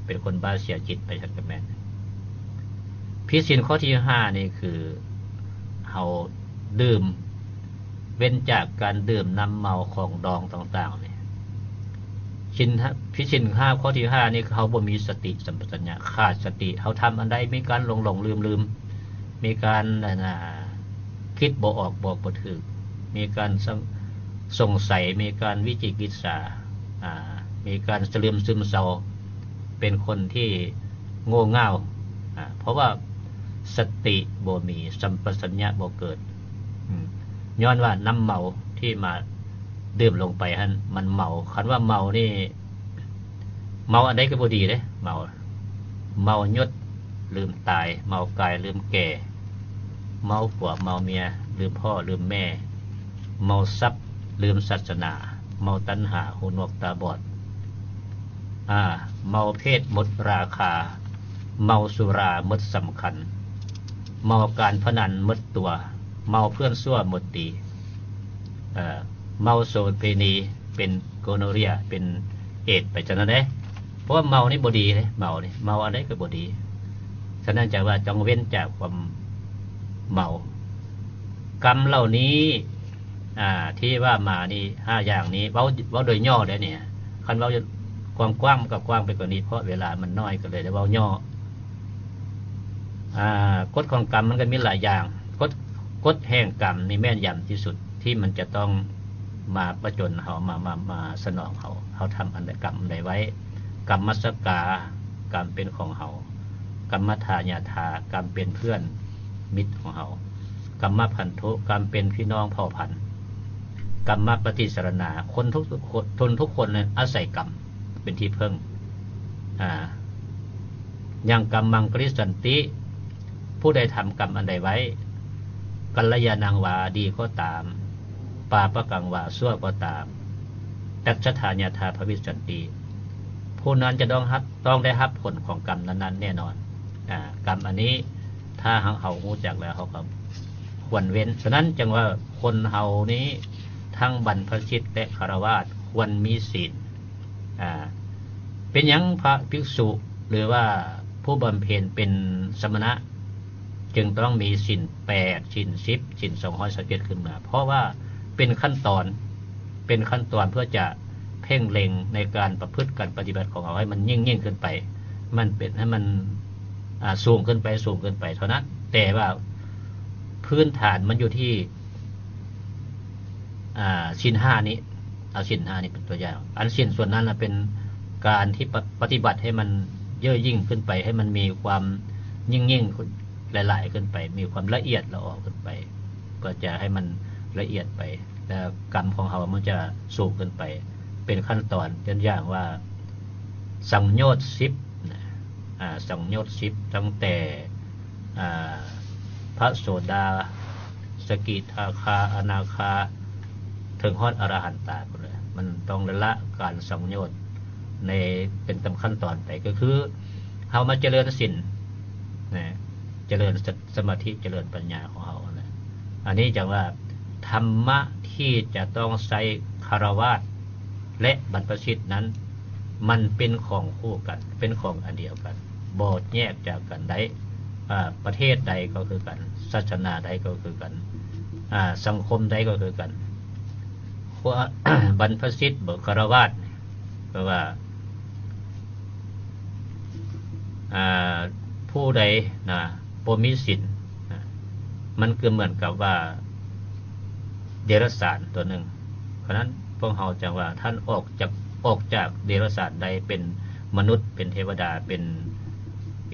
ເປັນຄົນບ້າເສຍຈິດໄປ ຊັ້ນກໍແມ່ນ. ຜິດສິນຂໍ້ທີຫ້ານີ້ຄືເຮົາດື່ມ ເວັ້ນຈາກການດື່ມນ້ຳເມົາຂອງດອງຕ່າງໆນີ້. ສິນ ຜິດສິນຫ້າ ຂໍ້ທີຫ້ານີ້ຄືເຮົາບໍ່ມີສະຕິສຳປະຊັນຍະ ຂາດສະຕິ ເຮົາທຳອັນໃດມີການຫຼົງໆລືມໆ ມີການ ອັນນ່າ ຄິດບໍ່ອອກບອກບໍ່ຖືກ ມີການ ສົງໄສ ມີການວິຈິກິດສາ ອາ ມີການສະລຶມຊຶມເຊົາ ເປັນຄົນທີ່ໂງ່ເຫງົ້າ ອາ ເພາະວ່າສະຕິບໍ່ມີ ສຳປະສັນຍະບໍ່ເກີດ ອາ ຍ້ອນວ່ານ້ຳເມົາທີ່ມາດື່ມລົງໄປຫັ້ນມັນເມົາ. ຄັນວ່າເມົານີ້ ເມົາອັນໃດກໍບໍ່ດີເດ້ ເມົາ ເມົາຍົດລືມຕາຍ ເມົາກາຍລືມແກ່ ເມົາຜົວເມົາເມຍລືມພໍ່ລືມແມ່ ເມົາຊັບລືມສາສະໜາ ເມົາຕັນຫາຫູໜວກຕາບອດ ອາ ເມົາເພດໝົດລາຄາ ເມົາສຸລາໝົດສຳຄັນ ເມົາການພະນັນໝົດຕົວ ເມົາເພື່ອນຊົ່ວໝົດດີ ເອີ ເມົາໂສເພນີ ເປັນໂກໂນເຣຍ ເປັນເອດໄປຈັ່ງນັ້ນເດ້ ເພາະວ່າເມົານີ້ບໍ່ດີເດ້ ເມົານີ້ ເມົາອັນໃດກໍບໍ່ດີ. ສະນັ້ນຈະວ່າຕ້ອງເວັ້ນຈາກຄວາມເມົາ. ກຳເຫຼົ່ານີ້ ອາ ທີ່ວ່າມານີ້ ຫ້າຢ່າງນີ້ ເວົ້າ ເວົ້າໂດຍຫຍໍ້ເດ້ນີ້ ຄັນເວົ້າກວ້າງໆ ມັນກໍກວ້າງໄປກວ່ານີ້ ເພາະເວລາມັນໜ້ອຍ ກໍເລີຍໄດ້ເວົ້າຫຍໍ້. ອາ ກົດຂອງກຳມັນກໍມີຫຼາຍຢ່າງ ກົດ ກົດແຫ່ງກຳນີ້ແມ່ນຢຳທີ່ສຸດ ທີ່ມັນຈະຕ້ອງມາປະຈົນເຮົາ ມາ ມາ ມາສະໜອງເຮົາ ເຮົາທຳອັນໃດ ກຳອັນໃດໄວ້ ກຳມະສະກາ ກຳເປັນຂອງເຮົາ ກຳມະທາຍາທາ ກຳເປັນເພື່ອນມິດຂອງເຮົາ ກຳມະພັນທຸ ກຳເປັນພີ່ນ້ອງເຜົ່າພັນ ກຳມະປະຕິສະລະນາ ຄົນທຸກ ທຸກຄົນ ຄົນທຸກຄົນອາໄສກຳເປັນທີ່ເພິ່ງ ອາ ຍັງກຳມັງຄະລິສັນຕິ ຜູ້ໃດທຳກຳອັນໃດໄວ້ ກັນລະຍານັງວາ ດີກໍຕາມ ປາປະກັງວາ ຊົ່ວກໍຕາມ ຕັດສະທາຍາທາພະວິສັນຕິ ຜູ້ນັ້ນຈະຕ້ອງຮັບ ຕ້ອງໄດ້ຮັບຜົນຂອງກຳນັ້ນໆແນ່ນອນ. ອາ ກຳອັນນີ້ ຖ້າຫາກເຮົາຮູ້ຈັກແລ້ວ ເຮົາກໍຄວນເວັ້ນ. ສະນັ້ນຈຶ່ງວ່າຄົນເຮົານີ້ ທັງບັນພະຊິດ ແລະ ຄາລະວາດ ຄວນມີສິນ. ອາ ເປັນຫຍັງພະພິກສຸ ຫຼືວ່າຜູ້ບຳເພັນເປັນສະມະນະ ຈຶ່ງຕ້ອງມີສິນແປດ ສິນສິບ ສິນສອງຮ້ອຍຊາວເຈັດຂຶ້ນມາ? ເພາະວ່າເປັນຂັ້ນຕອນ ເປັນຂັ້ນຕອນເພື່ອຈະເພັ່ງເລັງໃນການປະພຶດ ການປະຕິບັດຂອງເຮົາໃຫ້ມັນຍິ່ງໆຂຶ້ນໄປ ມັນເປັນໃຫ້ມັນ ອາ ສູງຂຶ້ນໄປ ສູງຂຶ້ນໄປເທົ່ານັ້ນ. ແຕ່ວ່າພື້ນຖານມັນຢູ່ທີ່ ອາ ສິນຫ້ານີ້ ເອົາສິນຫ້ານີ້ເປັນຕົວຢ່າງ ອັນສິນສ່ວນນັ້ນນະເປັນການທີ່ປະ ປະຕິບັດໃຫ້ມັນເຍີ້ຍຍິ່ງຂຶ້ນໄປ ໃຫ້ມັນມີຄວາມຍິ່ງໆຫຼາຍໆຂຶ້ນໄປ ມີຄວາມລະອຽດລະອໍຂຶ້ນໄປ ເພື່ອຈະໃຫ້ມັນລະອຽດໄປ ແລ້ວກຳຂອງເຮົາມັນຈະສູງຂຶ້ນໄປ ເປັນຂັ້ນຕອນ ຕົວຢ່າງວ່າ ສັງໂຍດສິບນະ ອາ ສັງໂຍດສິບ ຕັ້ງແຕ່ ອາ ພະໂສດາ ສະກິທາຄາ ອະນາຄາ ເຖິງຮອດອະລະຫັນຕາພຸ້ນແຫຼະ ມັນຕ້ອງລະລະການສັງໂຍດໃນ ເປັນຕາມຂັ້ນຕອນໄປ ກໍຄືເຮົາມາຈະເລີນສິນນະ ຈະເລີນສະ ສະມາທິ ຈະເລີນປັນຍາຂອງເຮົານະ. ອັນນີ້ຈັ່ງວ່າ ທຳມະທີ່ຈະຕ້ອງໃຊ້ຄາລະວາດ ແລະ ບັນພະຊິດນັ້ນ ມັນເປັນຂອງຄູ່ກັນ ເປັນຂອງອັນດຽວກັນ ບໍ່ແຍກຈາກກັນໄດ້. ອາ ປະເທດໃດກໍຄືກັນ ສາສະໜາໃດກໍຄືກັນ ອາ ສັງຄົມໃດກໍຄືກັນ ຄວາມ ບັນພະຊິດບໍ ຄາລະວາດ ແປວ່າ ອາ ຜູ້ໃດນະ ບໍ່ມີສິນນະ ມັນກໍເໝືອນກັບວ່າເດຍລະສານຕົວໜຶ່ງ. ສະນັ້ນພວກເຮົາຈັ່ງວ່າ ທ່ານອອກຈາກ ອອກຈາກເດຍລະສານໄດ້ ເປັນມະນຸດ ເປັນເທວະດາ ເປັນ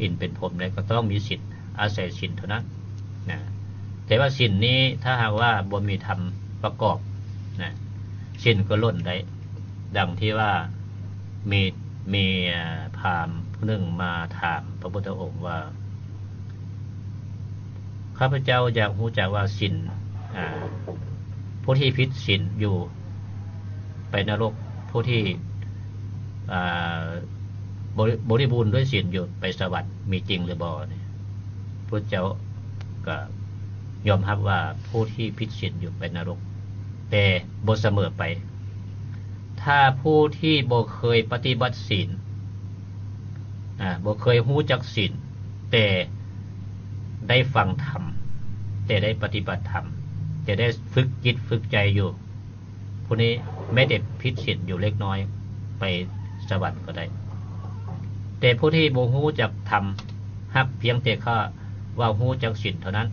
ອິນ ເປັນພົມໄດ້ ກໍຕ້ອງມີສິນ ອາໄສສິນເທົ່ານັ້ນນະ. ແຕ່ວ່າສິນນີ້ ຖ້າຫາກວ່າບໍ່ມີທຳປະກອບນະ ສິນກໍຫຼົ່ນໄດ້. ດັ່ງທີ່ວ່າມີ ມີ ອາ ພາມຜູ້ໜຶ່ງມາຖາມພະພຸດທະອົງວ່າ ຂ້າພະເຈົ້າຢາກຮູ້ຈັກວ່າສິນ ອາ ຜູ້ທີ່ຜິດສິນຢູ່ໄປນະລົກ ຜູ້ທີ່ ອາ ບໍ ບໍລິບູນດ້ວຍສິນຢູ່ໄປສະຫວັນ ມີຈິງຫຼືບໍ່ນີ້? ພະພຸດທະເຈົ້າກໍຍອມຮັບວ່າຜູ້ທີ່ຜິດສິນຢູ່ໄປນະລົກ ແຕ່ບໍ່ສະເໝີໄປ. ຖ້າຜູ້ທີ່ບໍ່ເຄີຍປະຕິບັດສິນ ອາ ບໍ່ເຄີຍຮູ້ຈັກສິນ ແຕ່ໄດ້ຟັງທຳ ແຕ່ໄດ້ປະຕິບັດທຳ ແຕ່ໄດ້ຝຶກຈິດຝຶກໃຈຢູ່ ຜູ້ນີ້ແມ້ແຕ່ຜິດສິນຢູ່ເລັກນ້ອຍ ໄປສະຫວັນກໍໄດ້. ແຕ່ຜູ້ທີ່ບໍ່ຮູ້ຈັກທຳ ຫາກພຽງແຕ່ແຄ່ວ່າຮູ້ຈັກສິນເທົ່ານັ້ນ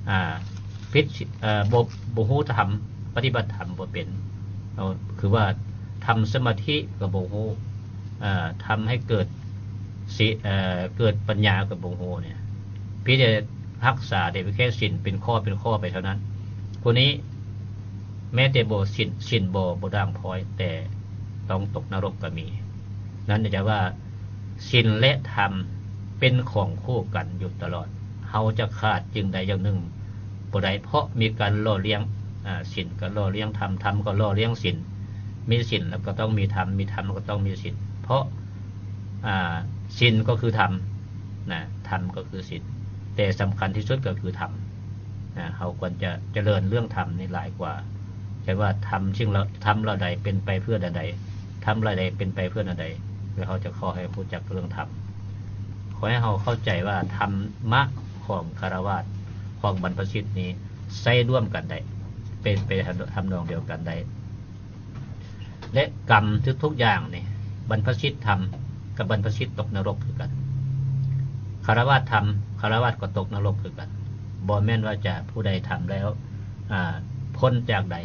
ອາ ຜິດສິນ ເອີ ບໍ່ ບໍ່ຮູ້ທຳ ປະຕິບັດທຳບໍ່ເປັນ ເອົາ ຄືວ່າທຳສະມາທິກໍບໍ່ຮູ້ ເອີ ທຳໃຫ້ເກີດ ຊິ ເອີ ເກີດປັນຍາກໍບໍ່ຮູ້ນີ້ ມີແຕ່ຮັກສາແຕ່ພຽງແຄ່ສິນເປັນຂໍ້ເປັນຂໍ້ໄປເທົ່ານັ້ນ. ຜູ້ນີ້ແມ້ແຕ່ບໍ່ ສິນ ສິນບໍ່ ບໍ່ດ່າງພ້ອຍ ແຕ່ຕ້ອງຕົກນະລົກກໍມີ. ນັ້ນຈະວ່າສິນ ແລະ ທຳເປັນຂອງຄູ່ກັນຢູ່ຕະຫຼອດ. ເຮົາຈະຂາດສິ່ງໃດຢ່າງໜຶ່ງບໍ່ໄດ້ ເພາະມີການຫຼໍ່ລ້ຽງ ອາ ສິນກໍຫຼໍ່ລ້ຽງທຳ ທຳກໍຫຼໍ່ລ້ຽງສິນ ມີສິນແລ້ວກໍຕ້ອງມີທຳ ມີທຳແລ້ວກໍຕ້ອງມີສິນ ເພາະ ອາ ສິນກໍຄືທຳນະ ທຳກໍຄືສິນ ແຕ່ສຳຄັນທີ່ສຸດກໍຄືທຳນະ. ເຮົາຄວນຈະຈະເລີນເລື່ອງທຳນີ້ຫຼາຍກວ່າ ແຕ່ວ່າທຳສິ່ງເຫຼົ່າ ທຳເຫຼົ່າໃດເປັນໄປເພື່ອແນວໃດ ທຳເຫຼົ່າໃດເປັນໄປເພື່ອແນວໃດ ແລ້ວເຮົາຈະຂໍໃຫ້ຮູ້ຈັກເລື່ອງທຳ. ຂໍໃຫ້ເຮົາເຂົ້າໃຈວ່າທຳມະຂອງຄາລະວາດ ຂອງບັນພະຊິດນີ້ໃຊ້ຮ່ວມກັນໄດ້ ເປັນໄປທຳນອງດຽວກັນໄດ້ ແລະ ກຳທຸກໆຢ່າງນີ້ ບັນພະຊິດທຳກັບບັນພະຊິດຕົກນະລົກຄືກັນ. ຄາລະວາດທຳ ຄາລະວາດກໍຕົກນະລົກຄືກັນ. ບໍ່ແມ່ນວ່າຈະຜູ້ໃດທຳແລ້ວ ອາ ພົ້ນຈາກໃດ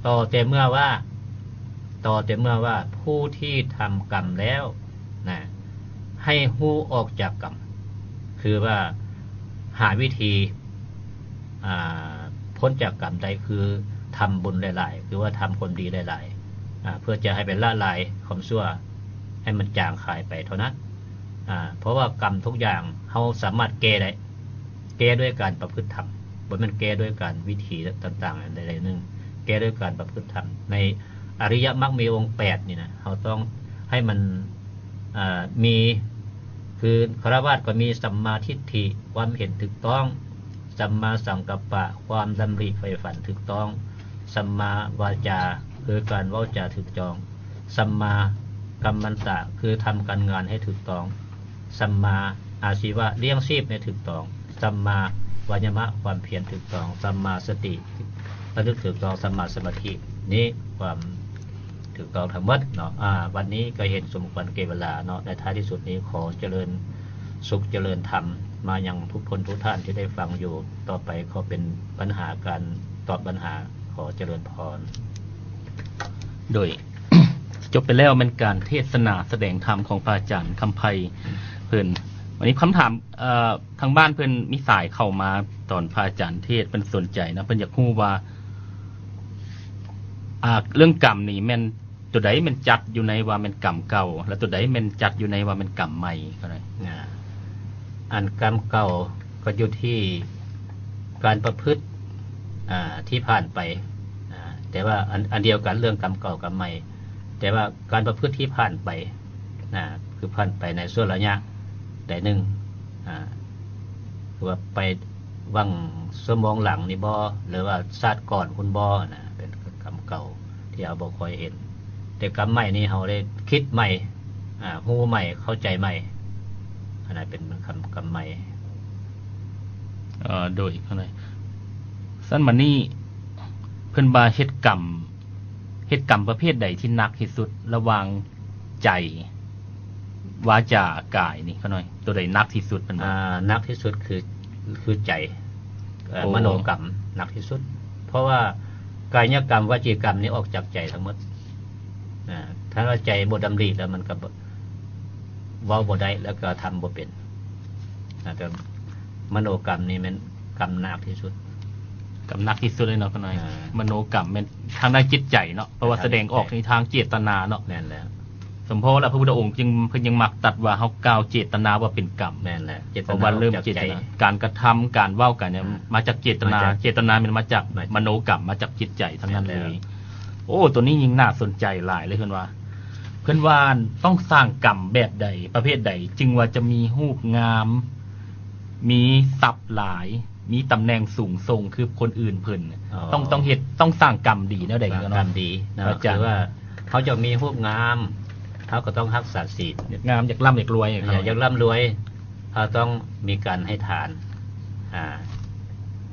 ຕໍ່ແຕ່ເມື່ອວ່າ ຕໍ່ແຕ່ເມື່ອວ່າຜູ້ທີ່ທຳກຳແລ້ວນະ ໃຫ້ຮູ້ອອກຈາກກຳ ຄືວ່າຫາວິທີ ອາ ພົ້ນຈາກກຳໄດ້ ຄືທຳບຸນຫຼາຍໆ ຄືວ່າທຳຄວາມດີຫຼາຍໆ ອາ ເພື່ອຈະໃຫ້ໄປລະລາຍຄວາມຊົ່ວໃຫ້ມັນຈາງຄາຍໄປເທົ່ານັ້ນ. ອາ ເພາະວ່າກຳທຸກຢ່າງເຮົາສາມາດແກ້ໄດ້ ແກ້ດ້ວຍການປະພຶດທຳ ບໍ່ແມ່ນແກ້ດ້ວຍການວິທີຕ່າງໆອັນໃດໆໜຶ່ງ ແກ້ດ້ວຍການປະພຶດທຳ. ໃນອະລິຍະມັກມີອົງແປດນີ້ນະ ເຮົາຕ້ອງໃຫ້ມັນ ອາ ມີ ຄືຄາລະວາດກໍມີສຳມາທິດຖິ ຄວາມເຫັນຖືກຕ້ອງ, ສຳມາສັງກັບປະ ຄວາມດຳລິໃຝ່ຝັນຖືກຕ້ອງ, ສຳມາວາຈາ ຄືການເວົ້າຈາຖືກຕ້ອງ, ສຳມາກັມມັນຕະ ຄືທຳການງານໃຫ້ຖືກຕ້ອງ, ສຳມາອາຊີວະ ລ້ຽງຊີບໃຫ້ຖືກຕ້ອງ, ສຳມາວາຍາມະ ຄວາມພຽນຖືກຕ້ອງ, ສຳມາສະຕິ ລະລຶກຖືກຕ້ອງ, ສຳມາສະມາທິ ນີ້ຄວາມຖືກຕ້ອງທັງໝົດເນາະ. ອາ ວັນນີ້ກໍເຫັນສົມຄວນແກ່ເວລາເນາະ. ໃນທ້າຍທີ່ສຸດນີ້ ຂໍຈະເລີນສຸກຈະເລີນທຳມາຍັງທຸກຄົນທຸກທ່ານທີ່ໄດ້ຟັງຢູ່. ຕໍ່ໄປຂໍເປັນບັນຫາການຕອບບັນຫາ. ຂໍຈະເລີນພອນ. ໂດຍ ຈົບໄປແລ້ວແມ່ນການເທດສະໜາສະແດງທຳຂອງພະອາຈານຄຳໄພເພິ່ນ. ວັນນີ້ຄຳຖາມ ເອີ ທາງບ້ານເພິ່ນມີສາຍເຂົ້າມາຕອນພະອາຈານເທດ ເພິ່ນສົນໃຈນະ ເພິ່ນຢາກຮູ້ວ່າ ອາ ເລື່ອງກຳນີ້ແມ່ນຕົວໃດແມ່ນຈັດຢູ່ໃນວ່າແມ່ນກຳເກົ່າ ແລະ ຕົວໃດແມ່ນຈັດຢູ່ໃນວ່າແມ່ນກຳໃໝ່ ເທົ່ານັ້ນ. ອາ ອັນກຳເກົ່າກໍຢູ່ທີ່ການປະພຶດ ອາ ທີ່ຜ່ານໄປ ອາ ແຕ່ວ່າອັນ ອັນດຽວກັນເລື່ອງກຳເກົ່າກຳໃໝ່ ແຕ່ວ່າການປະພຶດທີ່ຜ່ານໄປ ນະ ຄືຜ່ານໄປໃນຊົ່ວໄລຍະໃດໜຶ່ງ ອາ ຄືວ່າໄປຫວ່າງຊົ່ວໂມງຫຼັງນີ້ບໍ ຫຼືວ່າຊາດກ່ອນພຸ້ນບໍນະ ເປັນກຳເກົ່າທີ່ເຮົາບໍ່ຄ່ອຍເຫັນ. ແຕ່ກຳໃໝ່ນີ້ເຮົາໄດ້ຄິດໃໝ່ ອາ ຮູ້ໃໝ່ ເຂົ້າໃຈໃໝ່ ອັນນັ້ນເປັນກຳ ກຳໃໝ່. ເອີ ໂດຍ ເຂົ້າໃຈ. ຊັ້ນບາດນີ້ ເພິ່ນວ່າເຮັດກຳ ເຮັດກຳປະເພດໃດທີ່ໜັກທີ່ສຸດລະຫວ່າງໃຈ ວາຈາ ກາຍນີ້ ຂ້ານ້ອຍ ຕົວໃດໜັກທີ່ສຸດ ເພິ່ນວ່າ? ອາ ໜັກທີ່ສຸດຄື ຄືໃຈ ເອີ ໂອ້ ມະໂນກຳໜັກທີ່ສຸດ ເພາະວ່າກາຍະກຳ ວະຈີກຳນີ້ອອກຈາກໃຈທັງໝົດ. ອາ ຖ້າວ່າໃຈບໍ່ດຳລິແລ້ວມັນກໍບໍ່ ເວົ້າບໍ່ໄດ້ ແລ້ວກໍທຳບໍ່ເປັນ. ອາ ແຕ່ມະໂນກຳນີ້ແມ່ນກຳໜັກທີ່ສຸດ ກຳໜັກທີ່ສຸດເລີຍເນາະ ຂ້ານ້ອຍ. ອາ ມະໂນກຳແມ່ນທາງດ້ານຈິດໃຈເນາະ ເພາະວ່າສະແດງອອກໃນທາງເຈດຕະນາເນາະ. ແມ່ນແລ້ວ ສົມພໍລະ ພະພຸດທະອົງຈຶ່ງ ເພິ່ນຍັງມັກຕັດວ່າເຮົາກ່າວເຈດຕະນາວ່າເປັນກຳ. ແມ່ນແຫຼະ ເຈດຕະນາ ເພາະວ່າເລີ່ມເຈດຕະນາ ການກະທຳ ການເວົ້າກັນນີ້ ອາ ມາຈາກເຈດຕະນາ ມາຈາກ ເຈດຕະນາແມ່ນມາຈາກ ມາຈາກ ມະໂນກຳ ມາຈາກຈິດໃຈທັງນັ້ນເລີຍ. ແມ່ນແລ້ວ ໂອ້ ຕົວນີ້ຍິ່ງໜ້າສົນໃຈຫຼາຍເລີຍ ເພິ່ນວ່າ ເພິ່ນວ່າຕ້ອງສ້າງກຳແບບໃດ ປະເພດໃດ ຈຶ່ງວ່າຈະມີຮູບງາມ ມີຊັບຫຼາຍ ມີຕຳແໜ່ງສູງສົ່ງຄືຄົນອື່ນເພິ່ນ. ອໍ ຕ້ອງ ຕ້ອງເຮັດ ຕ້ອງສ້າງກຳດີແນວໃດເນາະ? ກຳດີເນາະ ອາຈານ ຄືວ່າເຮົາຢາກມີຮູບງາມ ເຮົາກໍຕ້ອງຮັກສາສິນ. ຢາກງາມ ຢາກລ່ຳ ຢາກລວຍ ຢາກ ຢາກລ່ຳລວຍ ເຮົາຕ້ອງມີການໃຫ້ທານ. ອາ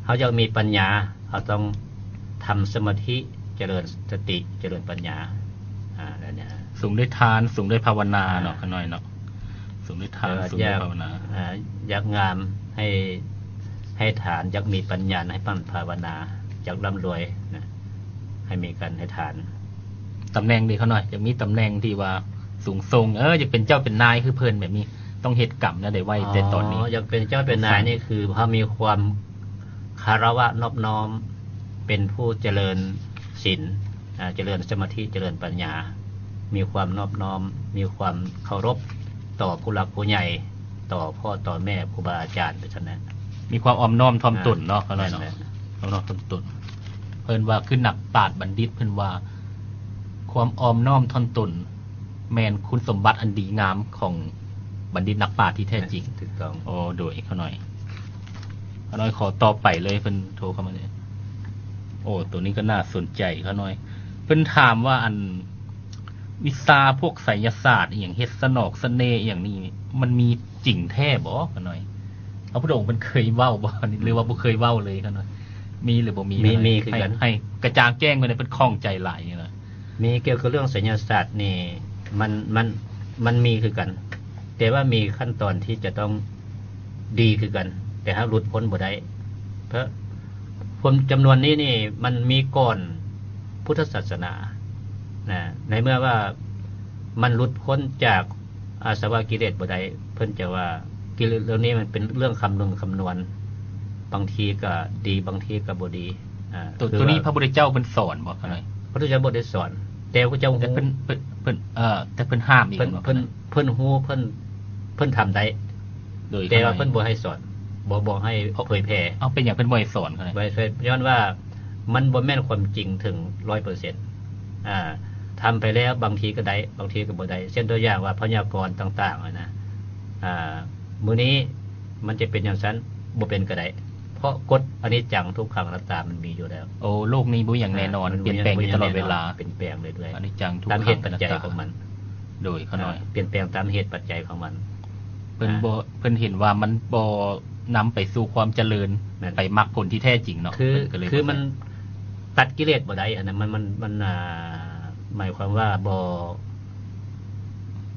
ເຮົາຢາກມີປັນຍາ ເຮົາຕ້ອງທຳສະມາທິ ຈະເລີນສະຕິ ຈະເລີນປັນຍາ. ອາ ແລ້ວນີ້ ສູງດ້ວຍທານ ສູງດ້ວຍພາວະນາເນາະ ຂ້ານ້ອຍເນາະ. ສູງດ້ວຍທານ ສູງດ້ວຍພາວະນາ. ອາ ຢາກງາມ ໃຫ້ ໃຫ້ທານ ຢາກມີປັນຍາ ໃຫ້ໝັ່ນພາວະນາ ຢາກລ່ຳລວຍນະ. ໃຫ້ມີການໃຫ້ທານ. ຕຳແໜ່ງເດ ຂ້ານ້ອຍ? ຢາກມີຕຳແໜ່ງທີ່ວ່າສູງສົ່ງ, ເອີ ຢາກເປັນເຈົ້າເປັນນາຍຄືເພິ່ນແບບນີ້, ຕ້ອງເຮັດກຳແນວໃດໄວ້ແຕ່ຕອນນີ້? ອໍ ຢາກເປັນເຈົ້າເປັນນາຍນີ້ ຄືເຮົາມີຄວາມຄາລະວະນອບນ້ອມ ເປັນຜູ້ຈະເລີນສິນ, ອາ ຈະເລີນສະມາທິ, ຈະເລີນປັນຍາ, ມີຄວາມນອບນ້ອມ, ມີຄວາມເຄົາລົບຕໍ່ຜູ້ຫຼັກຜູ້ໃຫຍ່, ຕໍ່ພໍ່ຕໍ່ແມ່, ຄູບາອາຈານ ໄປຊັ້ນນະ. ມີຄວາມອ່ອມນ້ອມຖ່ອມຕົນເນາະ ອາ ຂ້ານ້ອຍເນາະ. ແມ່ນແຫຼະ. ອ່ອມນ້ອມຖ່ອມຕົນ ເພິ່ນວ່າຄືນັກປາດບັນດິດ, ເພິ່ນວ່າຄວາມອ່ອມນ້ອມຖ່ອມຕົນ ແມ່ນຄຸນສົມບັດອັນດີງາມຂອງບັນດິດນັກປາດທີ່ແທ້ຈິງ. ແມ່ນ ຖືກຕ້ອງ. ໂອ້ ໂດຍ ຂ້ານ້ອຍ, ຂ້ານ້ອຍຂໍຕໍ່ໄປເລີຍ, ເພິ່ນໂທເຂົ້າມາເລີຍ. ໂອ້ ໂຕນີ້ກໍໜ້າສົນໃຈ ຂ້ານ້ອຍ. ເພິ່ນຖາມວ່າ ອັນ ວິຊາພວກໄສຍະສາດອີ່ຫຍັງ, ເຮັດສະໜອກສະເໜ່ອີ່ຫຍັງນີ້ ມັນມີຈິງແທ້ບໍ່ ຂ້ານ້ອຍ? ພະພຸດທະອົງເພິ່ນເຄີຍເວົ້າບໍ່ ຫຼືວ່າບໍ່ເຄີຍເວົ້າເລີຍ ຂ້ານ້ອຍ? ມີ ຫຼືບໍ່ມີ? ມີ ມີຄືກັນ. ໃຫ້ ໃຫ້ກະຈ່າງແຈ້ງເພິ່ນ, ເພິ່ນຂ້ອງໃຈຫຼາຍນີ້ນະ. ມີ. ກ່ຽວກັບເລື່ອງໄສຍະສາດນີ້ ມັນ ມັນ ມັນມີຄືກັນ, ແຕ່ວ່າມີຂັ້ນຕອນທີ່ຈະຕ້ອງດີຄືກັນ, ແຕ່ເຮົາຫຼຸດພົ້ນບໍ່ໄດ້. ເພາະຄົນຈຳນວນນີ້ນີ້ ມັນມີກ່ອນພຸດທະສາສະໜານະ, ໃນເມື່ອວ່າມັນຫຼຸດພົ້ນຈາກອາສະວະກິເລດບໍ່ໄດ້, ເພິ່ນຈະວ່າກິເລດເລື່ອງນີ້ມັນເປັນເລື່ອງຄຳນວນ ຄຳນວນ, ບາງທີກໍດີ ບາງທີກໍບໍ່ດີ. ອາ ໂຕ ໂຕນີ້ພະພຸດທະເຈົ້າເພິ່ນສອນບໍ່ ຂ້ານ້ອຍ? ພະພຸດທະເຈົ້າບໍ່ໄດ້ສອນ, ແຕ່ພະເຈົ້າ ແຕ່ເພິ່ນ ເພິ່ນ ເພິ່ນ ເອີ ແຕ່ເພິ່ນຫ້າມອີກ ເພິ່ນ ເນາະ ເພິ່ນ ເພິ່ນຮູ້ ເພິ່ນ ເພິ່ນທຳໄດ້ ໂດຍ ແຕ່ວ່າເພິ່ນບໍ່ໃຫ້ສອນ, ບໍ່ ບໍ່ໃຫ້ເຜີຍແຜ່. ເອົາ ເປັນຫຍັງເພິ່ນບໍ່ໃຫ້ສອນ? ບໍ່ໃຫ້ເຜີຍ ຍ້ອນວ່າມັນບໍ່ແມ່ນຄວາມຈິງເຖິງຮ້ອຍເປີເຊັນ. ອາ ທຳໄປແລ້ວບາງທີກໍໄດ້ ບາງທີກໍບໍ່ໄດ້. ເຊັ່ນຕົວຢ່າງວ່າພະຍາກອນຕ່າງໆ ຫັ້ນນະ, ອາ ມື້ນີ້ມັນຈະເປັນຈັ່ງຊັ້ນ, ບໍ່ເປັນກໍໄດ້. ເພາະກົດອະນິດຈັງ ທຸກຂັງ ອະນັດຕາ ມັນມີຢູ່ແລ້ວ. ໂອ້ ໂລກນີ້ບໍ່ມີຫຍັງແນ່ນອນ, ອ່າ ມັນ ປ່ຽນແປງຢູ່ຕະຫຼອດເວລາ, ປ່ຽນແປງເລື້ອຍໆ ອະນິດຈັງ ທຸກຂັງ ອະນັດຕາ ຕາມເຫດປັດໄຈຂອງມັນ. ໂດຍ ຂ້ານ້ອຍ. ອ່າ ປ່ຽນແປງຕາມເຫດປັດໄຈຂອງມັນ. ເພິ່ນ ອ່າ ບໍ່ ເພິ່ນເຫັນວ່າມັນບໍ່ນຳໄປສູ່ຄວາມຈະເລີນ, ແມ່ນ ໄປມັກຜົນທີ່ແທ້ຈິງເນາະ. ຄື ເພິ່ນກໍເລີຍ ຄືມັນຕັດກິເລດບໍ່ໄດ້, ອັນນັ້ນມັນ ມັນ ມັນ ອ່າ ໝາຍຄວາມວ່າບໍ່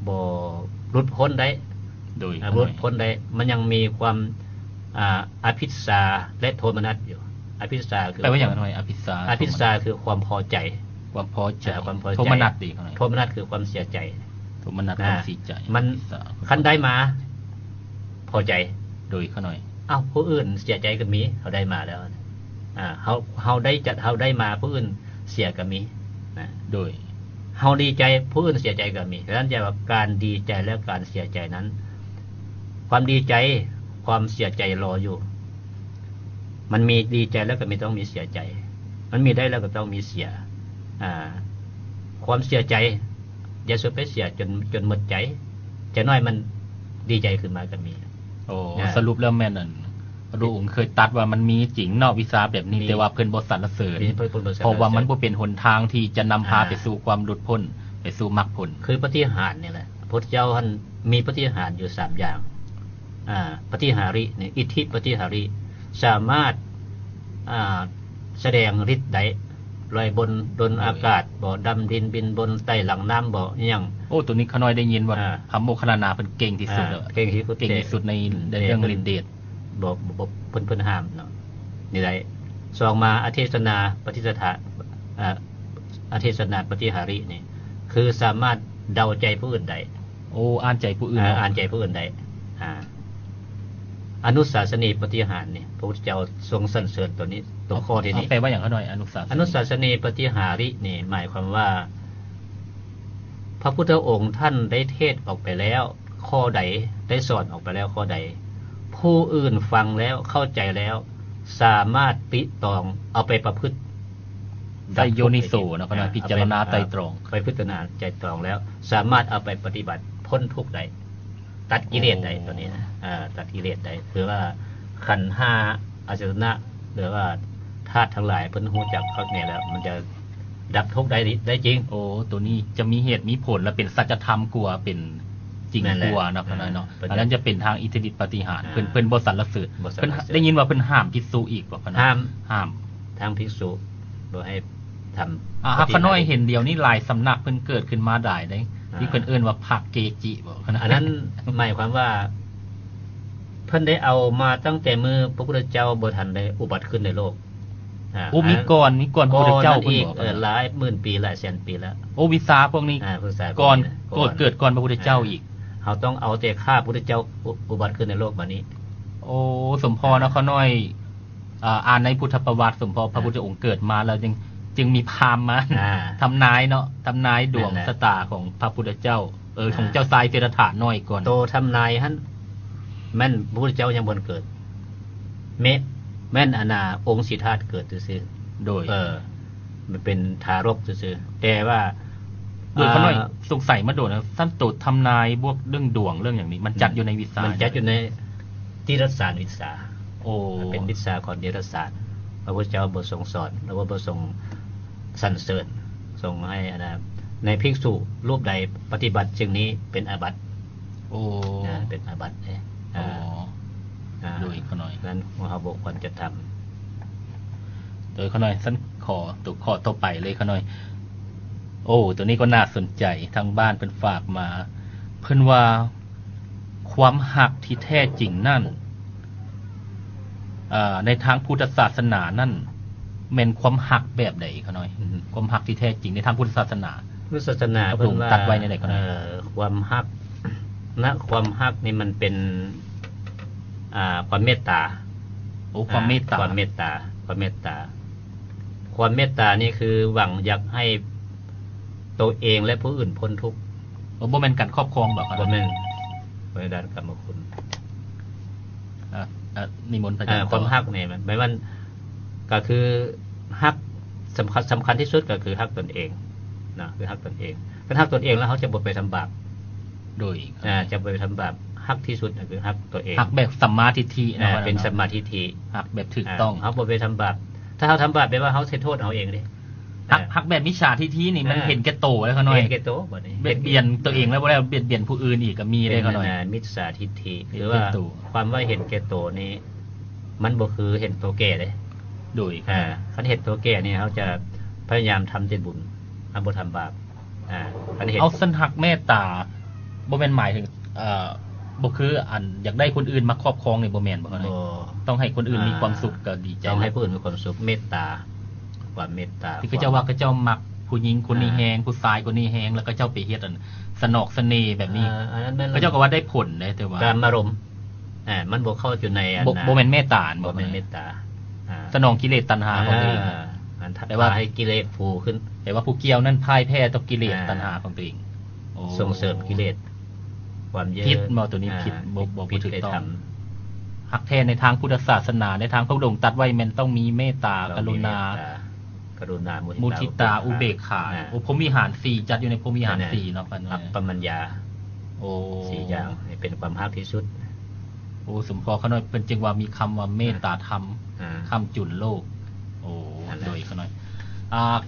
ບໍ່ຫຼຸດພົ້ນໄດ້. ໂດຍ ອ່າ ບໍ່ຫຼຸດພົ້ນໄດ້, ມັນຍັງມີຄວາມ ອ່າ ອະພິດສາ ແລະ ໂທມະນັດຢູ່. ອະພິດສາຄື ແປວ່າຫຍັງ? ອະພິດສາ ອະພິດສາຄືຄວາມພໍໃຈ. ຄວາມພໍໃຈ. ອ່າ ຄວາມພໍໃຈ. ໂທມະນັດເດ? ໂທມະນັດຄືຄວາມເສຍໃຈ. ໂທມະນັດ ອ່າ ຄວາມເສຍໃຈ. ມັນ ອະພິດສາ ຄັນໄດ້ມາພໍໃຈ. ໂດຍ ຂ້ານ້ອຍ. ອ້າວ ຜູ້ອື່ນເສຍໃຈກໍມີ, ເຮົາໄດ້ມາແລ້ວ. ອ່າ ເຮົາ ເຮົາໄດ້ຈັດ ເຮົາໄດ້ມາ, ຜູ້ອື່ນເສຍກໍມີນະ. ໂດຍ ເຮົາດີໃຈ ຜູ້ອື່ນເສຍໃຈກໍມີ. ສະນັ້ນຈະວ່າການດີໃຈ ແລະ ການເສຍໃຈນັ້ນ, ຄວາມດີໃຈ ຄວາມເສຍໃຈລໍຢູ່. ມັນມີດີໃຈແລ້ວກໍມີ ຕ້ອງມີເສຍໃຈ, ມັນມີໄດ້ແລ້ວກໍຕ້ອງມີເສຍ. ອ່າ ຄວາມເສຍໃຈ ຢ່າສຸດໄປເສຍຈົນ ຈົນໝົດໃຈ, ຈາກໜ້ອຍມັນດີໃຈຂຶ້ນມາກໍມີ. ໂອ້ ອ່າ ສະຫຼຸບແລ້ວແມ່ນ ອັນ ພະພຸດທະອົງເຄີຍຕັດວ່າມັນມີຈິງເນາະ ວິຊາແບບນີ້, ມີ ແຕ່ວ່າເພິ່ນບໍ່ສັນລະເສີນ, ເພິ່ນ ເພິ່ນບໍ່ສັນລະເສີນ, ເພາະວ່າມັນບໍ່ເປັນຫົນທາງທີ່ຈະນຳພາ ອ່າ ໄປສູ່ຄວາມຫຼຸດພົ້ນ, ໄປສູ່ມັກຜົນ. ຄືປະຕິຫານນີ້ແຫຼະ, ພະພຸດທະເຈົ້າຫັ້ນມີປະຕິຫານຢູ່ສາມຢ່າງ. ອ່າ ປະຕິຫາລິນີ້ ອິດທິປະຕິຫາລິ ສາມາດ ອ່າ ສະແດງລິດໄດ້, ລອຍບົນດົນອາກາດບໍ, ດຳດິນບິນບົນ, ໄຕ່ຫຼັງນ້ຳບໍ ອີ່ຫຍັງ. ໂອ້ ໂຕນີ້ຂ້ານ້ອຍໄດ້ຍິນວ່າ ອ່າ ພະໂມກຄັນລານາເພິ່ນເກັ່ງທີ່ສຸດ ອ່າ ເລີຍ, ເກັ່ງທີ່ສຸດ ເກັ່ງທີ່ສຸດໃນ ໃນເລື່ອງລິດເດດ. ບໍ່ ບໍ່ ເພິ່ນ ເພິ່ນຫ້າມເນາະ ນີ້ໄດ້. ສອງມາ ອະເທສະນາປະຕິສະຖາ ອາ ອະເທສະນາປະຕິຫາລິນີ້ ຄືສາມາດເດົາໃຈຜູ້ອື່ນໄດ້. ໂອ້ ອ່ານໃຈຜູ້ອື່ນ ອ່າ ເນາະ ອ່ານໃຈຜູ້ອື່ນໄດ້. ອ່າ ອະນຸສາສະນີປະຕິຫານນີ້ ພະພຸດທະເຈົ້າຊົງສັນເສີນໂຕນີ້ ໂຕຂໍ້ທີ່ນີ້. ແປວ່າຫຍັງ? ຂ້ານ້ອຍ ອະນຸສາສະນີ ອະນຸສາສະນີປະຕິຫາລິນີ້ ໝາຍຄວາມວ່າ ພະພຸດທະອົງທ່ານໄດ້ເທດອອກໄປແລ້ວຂໍ້ໃດ, ໄດ້ສອນອອກໄປແລ້ວຂໍ້ໃດ, ຜູ້ອື່ນຟັງແລ້ວ ເຂົ້າໃຈແລ້ວ ສາມາດຕິຕອງເອົາໄປປະພຶດ ໃຊ້ໂຍນິໂສເນາະ ອາ ພິຈາລະນາໄຕຕຣອງ ໄປພິຈາລະນາໄຕຕຣອງແລ້ວ ສາມາດເອົາໄປປະຕິບັດພົ້ນທຸກໄດ້ ຕັດກິເລດໄດ້ ໂອ້ ໂຕນີ້ນະ. ເອີ ຕັດກິເລດໄດ້ ຄືວ່າຂັນຫ້າອາຍະຕະນະ ຫຼືວ່າທາດທັງຫຼາຍ ເພິ່ນຮູ້ຈັກຄັກແນ່ແລ້ວ ມັນຈະດັບທຸກໄດ້ ໄດ້ຈິງ. ໂອ້ ໂຕນີ້ຈະມີເຫດມີຜົນ ແລະ ເປັນສັດຈະທຳກວ່າ ເປັນຈິງກວ່າເນາະ ແມ່ນແຫຼະ ເນາະ. ອ່າ ອັນນັ້ນຈະເປັນທາງອິດທິລິດປາຕິຫານ ອ່າ ເພິ່ນ ເພິ່ນບໍ່ສັນລະເສີນ. ບໍ່ສັນລະເສີນ. ເພິ່ນ ໄດ້ຍິນວ່າເພິ່ນຫ້າມພິກສຸອີກບໍ່? ຫ້າມ ຫ້າມ ທາງພິກສຸບໍ່ໃຫ້ທຳ. ອ່າ ຂ້ານ້ອຍເຫັນດຽວນີ້ຫຼາຍສຳນັກເພິ່ນເກີດຂຶ້ນມາຫຼາຍເດ້ ອ່າ ທີ່ເພິ່ນເອີ້ນວ່າພະເກຈິບໍ? ອັນນັ້ນໝາຍຄວາມວ່າ ເພິ່ນໄດ້ເອົາມາຕັ້ງແຕ່ມື້ພະພຸດທະເຈົ້າບໍ່ທັນໄດ້ອຸບັດຂຶ້ນໃນໂລກ. ອ່າ ໂອ້ ມີກ່ອນ ມີກ່ອນພະພຸດທະເຈົ້າ ກ່ອນນັ້ນອີກ ເພິ່ນບອກ ເອີ ຫຼາຍໝື່ນປີ ຫຼາຍແສນປີແລ້ວ. ໂອ້ ວິຊາພວກນີ້ ອ່າ ພວກສາຍ ກ່ອນ ພວກນີ້ ກ່ອນເກີດກ່ອນພະພຸດທະເຈົ້າອີກ. ເຮົາຕ້ອງເອົາແຕ່ຂ້າພຸດທະເຈົ້າ ອຸ ອຸບັດຂຶ້ນໃນໂລກບາດນີ້. ໂອ້ ສົມພໍເນາະ ອ່າ ຂ້ານ້ອຍ ອ່າ ອ່ານໃນພຸດທະປະຫວັດ ສົມພໍພະພຸດທະອົງເກີດມາແລ້ວ ຈຶ່ງ ຈຶ່ງມີພາມມາ ອ່າ ທຳນາຍເນາະ ທຳນາຍດວງ ນັ້ນແຫຼະ ຊະຕາຂອງພະພຸດທະເຈົ້າ ເອີ ອ່າ ຂອງເຈົ້າຊາຍສິດທັດຖະນ້ອຍກ່ອນ. ໂຕທຳນາຍຫັ້ນ ແມ່ນພະພຸດທະເຈົ້າຍັງບໍ່ເກີດ ແມ່ນ ແມ່ນອັນນ່າ ອົງສິດທາດເກີດຊື່ໆ. ໂດຍ ເອີ ມັນເປັນທາລົກຊື່ໆ ແຕ່ວ່າ ໂດຍ ອ່າ ຂ້ານ້ອຍສົງໄສມາໂດນນະ ຊັ້ນໂຕທຳນາຍພວກເລື່ອງດວງເລື່ອງຫຍັງນີ້ ມັນຈັດຢູ່ໃນວິຊາ ມັນຈັດຢູ່ໃນ ຕິລັດສານວິຊາ. ໂອ້ ມັນເປັນວິຊາຂອງຕິລັດສານ ພະພຸດທະເຈົ້າບໍ່ຊົງສອນ ຫຼືວ່າບໍ່ຊົງສັນເສີນ ຊົງໃຫ້ອັນນ່າ ໃນພິກສຸຮູບໃດປະຕິບັດສິ່ງນີ້ເປັນອາບັດ. ໂອ້ ນະ ເປັນອາບັດເດ້. ໂອ້ ອ່າ ໂດຍ ຂ້ານ້ອຍ ນັ້ນເຮົາບໍ່ຄວນຈະທຳ. ໂດຍ ຂ້ານ້ອຍ ຊັ້ນຂໍໂຕ ຂໍຕໍ່ໄປເລີຍ ຂ້ານ້ອຍ. ໂອ້ ໂຕນີ້ກໍໜ້າສົນໃຈ ທາງບ້ານເພິ່ນຝາກມາ ເພິ່ນວ່າ ຄວາມຮັກທີ່ແທ້ຈິງນັ້ນ ເອີ ໃນທາງພຸດທະສາສະໜານັ້ນ ແມ່ນຄວາມຮັກແບບໃດ ຂ້ານ້ອຍ? ອືມ ຄວາມຮັກທີ່ແທ້ຈິງໃນທາງພຸດທະສາສະໜາ ພຸດທະສາສະໜາ ພະອົງຕັດໄວ້ແນວໃດ ຂ້ານ້ອຍ? ເອີ ຄວາມຮັກນະ ຄວາມຮັກນີ້ມັນເປັນ ອ່າ ຄວາມເມດຕາ. ໂອ້ ຄວາມເມດຕາ ອ່າ ຄວາມເມດຕາ ຄວາມເມດຕາ ຄວາມເມດຕານີ້ຄືຫວັງຢາກໃຫ້ໂຕເອງ ແລະ ຜູ້ອື່ນພົ້ນທຸກ. ໂອ້ ບໍ່ແມ່ນການຄອບຄອງບໍ? ບໍ່ແມ່ນ ບໍ່ແມ່ນດ້ານກາມະຄຸນ. ອ່າ ອ່າ ນິມົນພະອາຈານ ອ່າ ຄວາມຮັກນີ້ ແມ່ນ ແມ່ນ ກໍຄືຮັກ ສຳຄັນ ສຳຄັນທີ່ສຸດກໍຄືຮັກຕົນເອງນະ ຄືຮັກຕົນເອງ. ຄັນຮັກຕົນເອງແລ້ວ ເຮົາຈະບໍ່ໄປທຳບາບ. ໂດຍ ອ່າ ຈະບໍ່ໄປທຳບາບ. ຮັກທີ່ສຸດກໍຄືຮັກຕົວເອງ ຮັກແບບສຳມາທິດຖິເນາະ ອ່າ ເປັນສຳມາທິດຖິ ຮັກແບບຖືກຕ້ອງ ອ່າ ເຮົາບໍ່ໄປທຳບາບ. ຖ້າເຮົາທຳບາບ ແປວ່າເຮົາໃສ່ໂທດເຮົາເອງເດ້. ຮັກ ອ່າ ຮັກແບບມິດສາທິດຖິນີ້ ມັນ ອ່າ ເຫັນແກ່ໂຕແລ້ວ ຂ້ານ້ອຍ ເຫັນແກ່ໂຕ. ບາດນີ້ບຽດບຽນຕົວເອງແລ້ວ ບໍ່ໄດ້ບຽດບຽນຜູ້ອື່ນອີກກໍມີເດ້ ຂ້ານ້ອຍ. ມິດສາທິດຖິ ຫຼືວ່າຄວາມວ່າເຫັນແກ່ໂຕນີ້ ມັນບໍ່ຄືເຫັນໂຕແກ່ເດ້. ໂດຍ ອ່າ ຄັນເຫັນໂຕແກ່ນີ້ ເຮົາຈະພະຍາຍາມທຳແຕ່ບຸນ ເຮົາບໍ່ທຳບາບ. ອ່າ ອັນນີ້ເຫັນ ເອົາຊັ້ນຮັກເມດຕາ ບໍ່ແມ່ນໝາຍເຖິງ ເອີ ບໍ່ຄືອັນຢາກໄດ້ຄົນອື່ນມາຄອບຄອງນີ້ ບໍ່ແມ່ນບໍ? ບໍ່ ຕ້ອງໃຫ້ຄົນອື່ນມີຄວາມສຸກ ອ່າ ກໍດີໃຈ ຕ້ອງໃຫ້ຜູ້ອື່ນມີຄວາມສຸກ ເມດຕາ ຄວາມເມດຕາ. ທີ່ເຂົາເຈົ້າວ່າ ເຂົາເຈົ້າມັກຜູ້ຍິງຄົນນີ້ແຮງ ອ່າ ຜູ້ຊາຍຄົນນີ້ແຮງ ແລ້ວເຂົາເຈົ້າໄປເຮັດອັນສະໜອກສະເໜ່ແບບນີ້ ອ່າ ອັນນັ້ນແມ່ນ ເຂົາເຈົ້າກໍວ່າໄດ້ຜົນເດ້ ແຕ່ວ່າກາມາລົມ ອ່າ ມັນບໍ່ເຂົ້າຢູ່ໃນອັນ ບໍ່ ບໍ່ແມ່ນເມດຕາ ບໍ່ແມ່ນເມດຕາ ອ່າ ສະໜອງກິເລດຕັນຫາຂອງຕົວເອງ ອ່າ ອັນ ແປວ່າໃຫ້ກິເລດຟູຂຶ້ນ ແປວ່າຜູ້ກ່ຽວນັ້ນພ່າຍແພ້ຕໍ່ກິເລດ ອ່າ ຕັນຫາຂອງຕົວເອງ. ໂອ້ ສົ່ງເສີມກິເລດ ຄວາມເຢີດ ຜິດບໍ່? ຕົວນີ້ ອ່າ ຜິດ ບໍ່ ບໍ່ ບໍ່ຖືກຕ້ອງ. ຮັກແທ້ໃນທາງພຸດທະສາສະໜາ ໃນທາງພະພຸດທະອົງຕັດໄວ້ແມ່ນຕ້ອງມີເມດຕາ ກະລຸນາ ກະລຸນາ ມຸທິຕາ ອຸເບກຂາ. ໂອ້ ພົມວິຫານສີ່ ຈັດຢູ່ໃນພົມວິຫານສີ່ເນາະ ອັບປະມັນຍາ. ໂອ້ ສີ່ຢ່າງນີ້ເປັນຄວາມຮັກທີ່ສຸດ. ໂອ້ ສົມພໍຂ້ານ້ອຍ ເພິ່ນຈຶ່ງວ່າມີຄຳວ່າເມດຕາທຳ ອ່າ ຄ້ຳຈຸນໂລກ. ໂອ້ ໂດຍຂ້ານ້ອຍ ອ່າ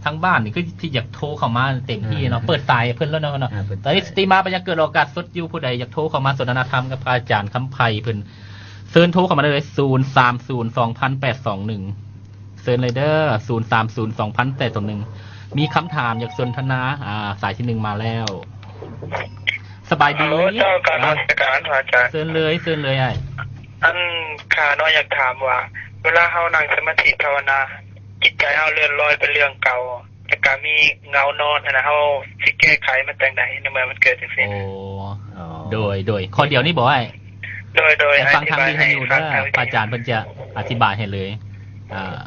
ທາງບ້ານນີ້ຄືທີ່ຢາກໂທເຂົ້າມາເຕັມທີ່ເນາະ ເປີດສາຍໃຫ້ເພິ່ນແລ້ວເນາະ. ຕອນນີ້ສະຕີມາ ບັນຍາເກີດໂອກາດສົດຢູ່ ຜູ້ໃດຢາກໂທເຂົ້າມາສົນທະນາທຳກັບພະອາຈານຄຳໄພເພິ່ນ ເຊີນໂທເຂົ້າມາໄດ້ເລີຍ ສູນສາມສູນສອງພັນແປດສອງໜຶ່ງ. ເຊີນເລີຍເດີ ສູນສາມສູນສອງພັນແປດສອງໜຶ່ງ. ມີຄຳຖາມຢາກສົນທະນາ ອ່າ ສາຍທີໜຶ່ງມາແລ້ວ. ສະບາຍດີ. ເຈົ້າ ການນະມັດສະການພະອາຈານ. ເຊີນເລີຍ ເຊີນເລີຍອ້າຍ. ອັນ ຂ້ານ້ອຍຢາກຖາມວ່າ ເວລາເຮົານັ່ງສະມາທິພາວະນາ ຈິດໃຈເຮົາເລື່ອນລອຍໄປເລື່ອງເກົ່າ ແລ້ວກະມີເງົານອນຫັ້ນນະ ເຮົາຊິແກ້ໄຂມັນຈັ່ງໃດ ໃນເມື່ອມັນເກີດຈັ່ງຊີ້? ໂອ້ ໂດຍ ໂດຍ ຂໍ້ດຽວນີ້ບໍອ້າຍ? ໂດຍ ໂດຍ ໃຫ້ຟັງທາງວິທະຍຸເດີ ພະອາຈານເພິ່ນຈະອະທິບາຍໃຫ້ເລີຍ. ອ່າ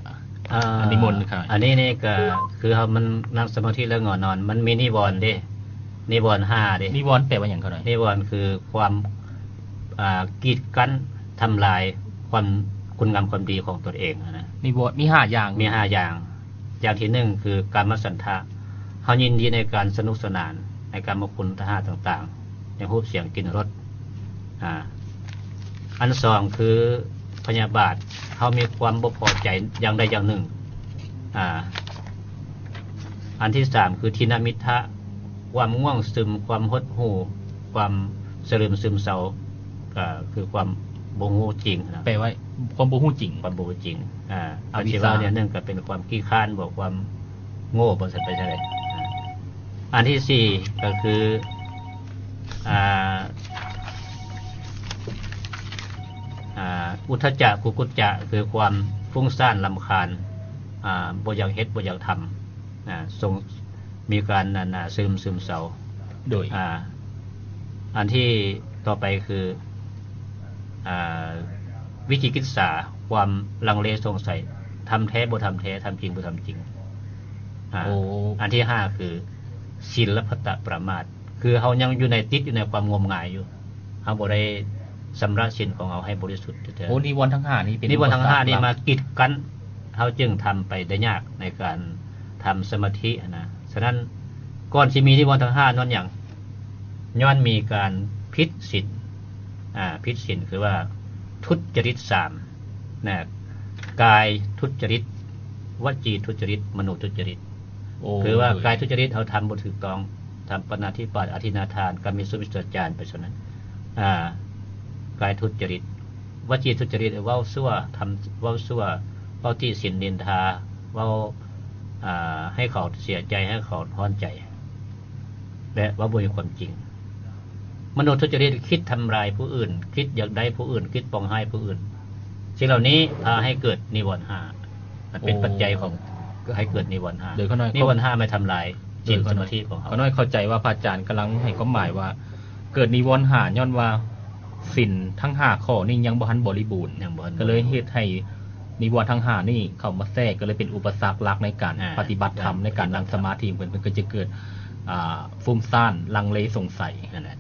ອ່າ ນິມົນ ອັນນີ້ນີ້ກໍຄືເຮົາ ມັນນັ່ງສະມາທິແລ້ວເຫງາະນອນ ມັນມີນິວອນເດ້ ນິວອນຫ້າເດ້. ນິວອນແປວ່າຫຍັງ? ນິວອນຄືຄວາມ ອ່າ ກີດກັ້ນ ທຳລາຍຄວາມ ຄຸນງາມຄວາມດີຂອງຕົນເອງນະ. ນິວອນມີຫ້າຢ່າງ ມີຫ້າຢ່າງ. ຢ່າງທີໜຶ່ງຄືກາມະສັນທະ ເຮົາຍິນດີໃນການສະໜຸກສະໜານ ໃນກາມະຄຸນທະຫາຕ່າງໆ ໃນຮູບສຽງກິ່ນລົດ. ອ່າ ອັນສອງຄືພະຍາບາດ ເຮົາມີຄວາມບໍ່ພໍໃຈຢ່າງໃດຢ່າງໜຶ່ງ. ອ່າ ອັນທີສາມຄືທີນະມິດທະ ຄວາມງ່ວງຊຶມ ຄວາມຫົດຫູ່ ຄວາມສະເຫຼີມຊຶມເສົ້າ ກໍຄືຄວາມບໍ່ຮູ້ຈິງນະ. ແປວ່າຄວາມບໍ່ຮູ້ຈິງ. ຄວາມບໍ່ຮູ້ຈິງ. ອ່າ ອະວິຊຊາ ອັນຊິເວົ້າແນວໜຶ່ງກໍເປັນຄວາມຂີ້ຄ້ານບໍ ຄວາມໂງ່ບໍ ຊັ້ນໄປຊັ້ນໃດ. ອັນທີສີ່ກໍຄື ອ່າ ອ່າ ອຸດທະຈະ ກຸກຸດຈະ ຄືຄວາມ ຟຸ້ງສ້ານລຳຄານ ອ່າ ບໍ່ຢາກເຮັດ ບໍ່ຢາກທຳ ອ່າ ສົ່ງ ມີການ ອັນ ອ່າ ຊຶມ ຊຶມເສົ້າ. ໂດຍ ອ່າ ອັນທີ່ຕໍ່ໄປຄື ອ່າ ວິຈິກິດສາ ຄວາມລັງເລສົງໄສ ທຳແທ້ບໍ່ທຳແທ້ ທຳຈິງບໍ່ທຳຈິງ. ອ່າ ໂອ້ ອັນທີ່ຫ້າຄື ສິນລະພັດຕະປະໝາດ ຄືເຮົາຍັງຢູ່ໃນ ຕິດຢູ່ໃນຄວາມງົມງາຍຢູ່ ເຮົາບໍ່ໄດ້ຊຳລະສິນຂອງເຮົາໃຫ້ບໍລິສຸດແທ້ໆ. ໂອ້ ນິວອນທັງຫ້ານີ້ເປັນ ນິວອນທັງຫ້ານີ້ ມາກີດກັ້ນ ເຮົາຈຶ່ງທຳໄປໄດ້ຍາກໃນການທຳສະມາທິຫັ້ນນະ. ສະນັ້ນ ກ່ອນຊິມີນິວອນທັງຫ້າ ຍ້ອນຫຍັງ? ຍ້ອນມີການຜິດສິນ ອ່າ ຜິດສິນ ຄືວ່າທຸດຈະລິດສາມນະ ກາຍທຸດຈະລິດ ວະຈີທຸດຈະລິດ ມະໂນທຸດຈະລິດ. ໂອ້ ຄືວ່າ ໂດຍ ກາຍທຸດຈະລິດເຮົາທຳບໍ່ຖືກຕ້ອງ ທຳປານາທິບາດ ອະທິນນາທານ ກາເມສຸມິດສາຈານ ໄປສ່ວນນັ້ນ ອ່າ ກາຍທຸດຈະລິດ ວະຈີທຸດຈະລິດ ເວົ້າຊົ່ວ ທຳ ເວົ້າຊົ່ວ ເວົ້າຕິສິນນິນທາ ເວົ້າ ອ່າ ໃຫ້ເຂົາເສຍໃຈ ໃຫ້ເຂົາຮ້ອນໃຈ ແລະ ເວົ້າບໍ່ມີຄວາມຈິງ. ມະໂນທຸດຈະລິດ ຄິດທຳລາຍຜູ້ອື່ນ ຄິດຢາກໄດ້ຜູ້ອື່ນ ຄິດປອງຮ້າຍຜູ້ອື່ນ. ສິ່ງເຫຼົ່ານີ້ພາໃຫ້ເກີດນິວອນຫ້າ ມັນເປັນ ໂອ້ ປັດໄຈຂອງ ໃຫ້ເກີດນິວອນຫ້າ. ໂດຍ ຂ້ານ້ອຍ ນິວອນຫ້າມາທຳລາຍ ໂດຍ ສິນ ຂ້ານ້ອຍ ສະມາທິຂອງເຮົາ. ຂ້ານ້ອຍເຂົ້າໃຈວ່າພະອາຈານກຳລັງໃຫ້ຄວາມໝາຍວ່າ ເກີດນິວອນຫ້າ ຍ້ອນວ່າສິນທັງຫ້າຂໍ້ນີ້ຍັງບໍ່ທັນບໍລິບູນ ຍັງບໍ່ທັນ ກໍເລີຍເຮັດໃຫ້ນິວອນທັງຫ້ານີ້ເຂົ້າມາແຊກ ກໍເລີຍເປັນອຸປະສັກຫຼັກໃນການ ອ່າ ປະຕິບັດທຳ ໃນການນັ່ງສະມາທິຂອງເພິ່ນ ເພິ່ນກໍຈະເກີດ ອ່າ ຟຸ້ງສ້ານ ລັງເລສົງໄສ. ນັ້ນແຫຼະ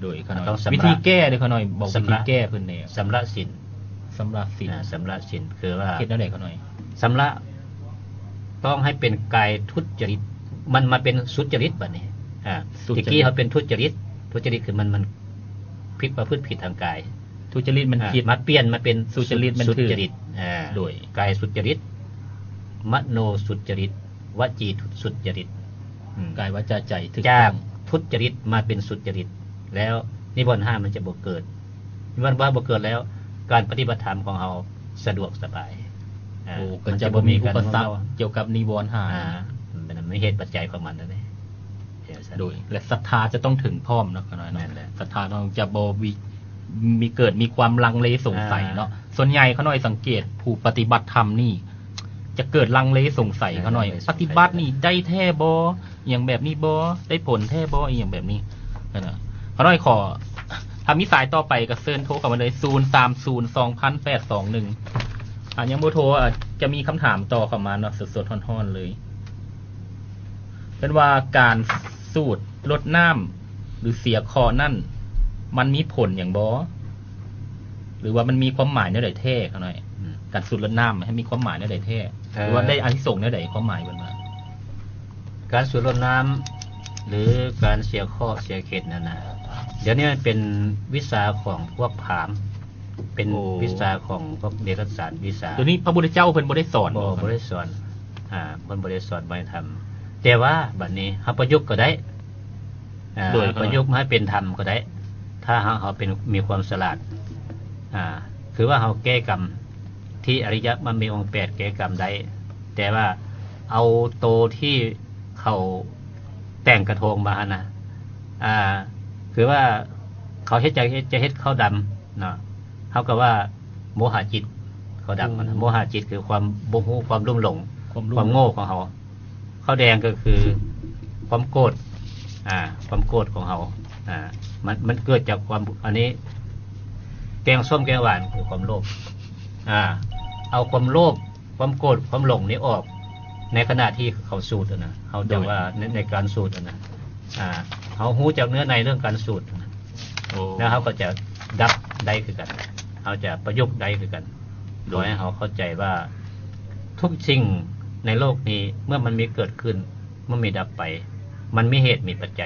ໂດຍ ຂ້ານ້ອຍ ຕ້ອງຊຳລະ ວິທີແກ້ເດ້ ຂ້ານ້ອຍ ບອກ ຊຳລະ ວິທີແກ້ເພິ່ນແດ່. ຊຳລະສິນ ຊຳລະສິນ ອ່າ ຊຳລະສິນ ຄືວ່າ ເຮັດແນວໃດ ຂ້ານ້ອຍ? ຊຳລະ ຕ້ອງໃຫ້ເປັນກາຍທຸດຈະລິດ ມັນມາເປັນສຸດຈະລິດບັດນີ້. ອ່າ ສຸດຈະລິດ ແຕ່ກີ້ເຮົາເປັນທຸດຈະລິດ ທຸດຈະລິດຄືມັນ ມັນຜິດ ປະພຶດຜິດທາງກາຍ. ທຸດຈະລິດມັນ ອ່າ ຜິດ ມາປ່ຽນມາເປັນ ສຸຈະລິດມັນຖືກ ສຸດຈະລິດ ອ່າ ໂດຍ ກາຍສຸດຈະລິດ ມະໂນສຸດຈະລິດ ວະຈີທຸດ ສຸດຈະລິດ ອືມ ກາຍ ວາຈາ ໃຈ ຖືກຕ້ອງ. ຈາກທຸດຈະລິດມາເປັນສຸດຈະລິດ ແລ້ວນິວອນຫ້າມັນຈະບໍ່ເກີດ. ນິວອນຫ້າບໍ່ເກີດແລ້ວ ການປະຕິບັດທຳຂອງເຮົາສະດວກສະບາຍ. ອ່າ ໂອ້ ກໍຈະບໍ່ມີອຸປະສັກກ່ຽວກັບນິວອນຫ້າ. ອ່າ ມັນມີເຫດປັດໄຈຂອງມັນນັ້ນເດ້. ໂດຍ ແລະ ສັດທາຈະຕ້ອງເຖິງພ້ອມເນາະ ຂ້ານ້ອຍເນາະ. ແມ່ນແຫຼະ ສັດທາຕ້ອງຈະບໍ່ມີ ມີເກີດມີຄວາມລັງເລສົງໄສເນາະ. ອ່າ ສ່ວນໃຫຍ່ຂ້ານ້ອຍສັງເກດຜູ້ປະຕິບັດທຳນີ້ຈະເກີດລັງເລສົງໄສ. ຂ້ານ້ອຍ ປະຕິບັດນີ້ໄດ້ແທ້ບໍ່ ອີ່ຫຍັງແບບນີ້ບໍ່ ໄດ້ຜົນແທ້ບໍ່ ອີ່ຫຍັງແບບນີ້. ຂ້ານ້ອຍຂໍ ຖ້າມີສາຍຕໍ່ໄປກໍເຊີນໂທເຂົ້າມາເລີຍ ສູນສາມສູນສອງພັນແປດສອງໜຶ່ງ. ຖ້າຍັງບໍ່ໂທ ອາດຈະມີຄຳຖາມຕໍ່ເຂົ້າມາເນາະ ສົດໆຮ້ອນໆເລີຍ. ເພິ່ນວ່າການສູດລົດນ້ຳ ຫຼື ເສຍເຄາະນັ້ນ ມັນມີຜົນຫຍັງບໍ່ ຫຼືວ່າມັນມີຄວາມໝາຍແນວໃດແທ້ ຂ້ານ້ອຍ? ອືມ ການສູດລົດນ້ຳໃຫ້ມີຄວາມໝາຍແນວໃດແທ້ ເອີ ຫຼືວ່າໄດ້ອານິສົງແນວໃດ ຄວາມໝາຍເພິ່ນວ່າ? ການສູດລົດນ້ຳ ຫຼື ການເສຍເຄາະເສຍເຂັດນັ້ນນະ ດຽວນີ້ມັນເປັນວິຊາຂອງພວກພາມ ເປັນ ໂອ້ ວິຊາຂອງພວກເດລັດສານວິຊາ. ຕົວນີ້ພະພຸດທະເຈົ້າເພິ່ນບໍ່ໄດ້ສອນ ບໍ່ ບໍ່ໄດ້ສອນ ອ່າ ເພິ່ນບໍ່ໄດ້ສອນ ບໍ່ໃຫ້ທຳ. ແຕ່ວ່າບັດນີ້ເຮົາປະຍຸກກໍໄດ້ ອ່າ ໂດຍ ປະຍຸກມາໃຫ້ເປັນທຳກໍໄດ້ ຖ້າເຮົາ ເຮົາເປັນ ມີຄວາມສະຫຼາດ ອ່າ ຄືວ່າເຮົາແກ້ກຳທີ່ອະລິຍະມັກມີອົງແປດແກ້ກຳໄດ້ ແຕ່ວ່າເອົາໂຕທີ່ເຂົາແຕ່ງກະທົງມາຫັ້ນນະ ອ່າ ຄືວ່າເຂົາເຮັດ ຈະເຮັດ ຈະເຮັດເຂົ້າດຳເນາະ ເຮົາກໍວ່າໂມຫະຈິດ ເຂົາດຳ ໂອ້ ໂມຫະຈິດຄືຄວາມບໍ່ຮູ້ ຄວາມລຸ່ມຫຼົງ ຄວາມ ຄວາມໂງ່ຂອງເຮົາ. ເຂົ້າແດງກໍຄືຄວາມໂກດ ອ່າ ຄວາມໂກດຂອງເຮົາ ອ່າ ມັນ ມັນເກີດຈາກຄວາມ ອັນນີ້ ແກງສົ້ມແກງຫວານຄືຄວາມໂລບ ອ່າ ເອົາຄວາມໂລບ ຄວາມໂກດ ຄວາມຫຼົງນີ້ອອກ ໃນຂະນະທີ່ເຂົາສູດຫັ້ນນະ ເຮົາຈະ ໂດຍ ວ່າໃນ ໃນການສູດຫັ້ນນະ ອ່າ ເຮົາຮູ້ຈັກເນື້ອໃນເລື່ອງການສູດຫັ້ນນະ ໂອ້ ແລ້ວເຮົາກໍຈະດັບໄດ້ຄືກັນ ເຮົາຈະປະຍຸກໄດ້ຄືກັນ ໂດຍ ໂດຍໃຫ້ເຮົາເຂົ້າໃຈວ່າທຸກສິ່ງໃນໂລກນີ້ ເມື່ອມັນມີເກີດຂຶ້ນ ເມື່ອມີດັບໄປ ມັນມີເຫດມີປັດໄຈ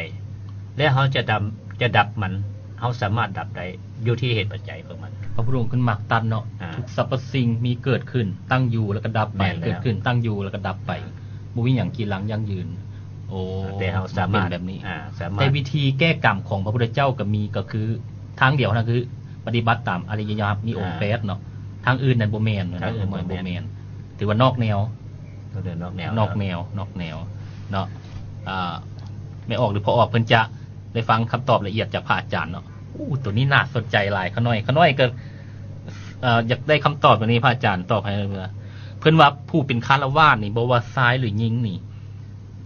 ແລະ ເຮົາຈະດຳ ຈະດັບມັນ ເຮົາສາມາດດັບໄດ້ ຢູ່ທີ່ເຫດປັດໄຈຂອງມັນ. ພະພຸດທະອົງເພິ່ນມັກຕັດເນາະ ອ່າ ທຸກສັບພະສິ່ງມີເກີດຂຶ້ນ ຕັ້ງຢູ່ ແລ້ວກໍດັບໄປ ແມ່ນແລ້ວ ເກີດຂຶ້ນ ຕັ້ງຢູ່ ແລ້ວກໍດັບໄປ ອ່າ ບໍ່ມີຫຍັງກີດລັງຢັ້ງຢືນ. ໂອ້ ແຕ່ເຮົາສາມາດ ເປັນແບບນີ້ ອ່າ ສາມາດ ແຕ່ວິທີແກ້ກຳຂອງພະພຸດທະເຈົ້າກໍມີ ກໍຄືທາງດຽວນັ້ນ ຄືປະຕິບັດຕາມອະລິຍະມັກມີອົງ ອ່າ ແປດເນາະ ທາງອື່ນນັ້ນບໍ່ແມ່ນ ທາງອື່ນບໍ່ແມ່ນ ບໍ່ແມ່ນ ຖືວ່ານອກແນວ ນອກແນວ ນອກແນວ ນອກແນວເນາະ. ອ່າ ແມ່ອອກ ຫຼື ພໍ່ອອກ ເພິ່ນຈະໄດ້ຟັງຄຳຕອບລະອຽດຈາກພະອາຈານເນາະ. ໂອ້ ໂຕນີ້ໜ້າສົນໃຈຫຼາຍ ຂ້ານ້ອຍ ຂ້ານ້ອຍກໍ ເອີ ຢາກໄດ້ຄຳຕອບຕົວນີ້ ພະອາຈານຕອບໃຫ້ເລີຍວ່າ ເພິ່ນວ່າຜູ້ເປັນຄາລະວາດນີ້ ບໍ່ວ່າຊາຍ ຫຼື ຍິງນີ້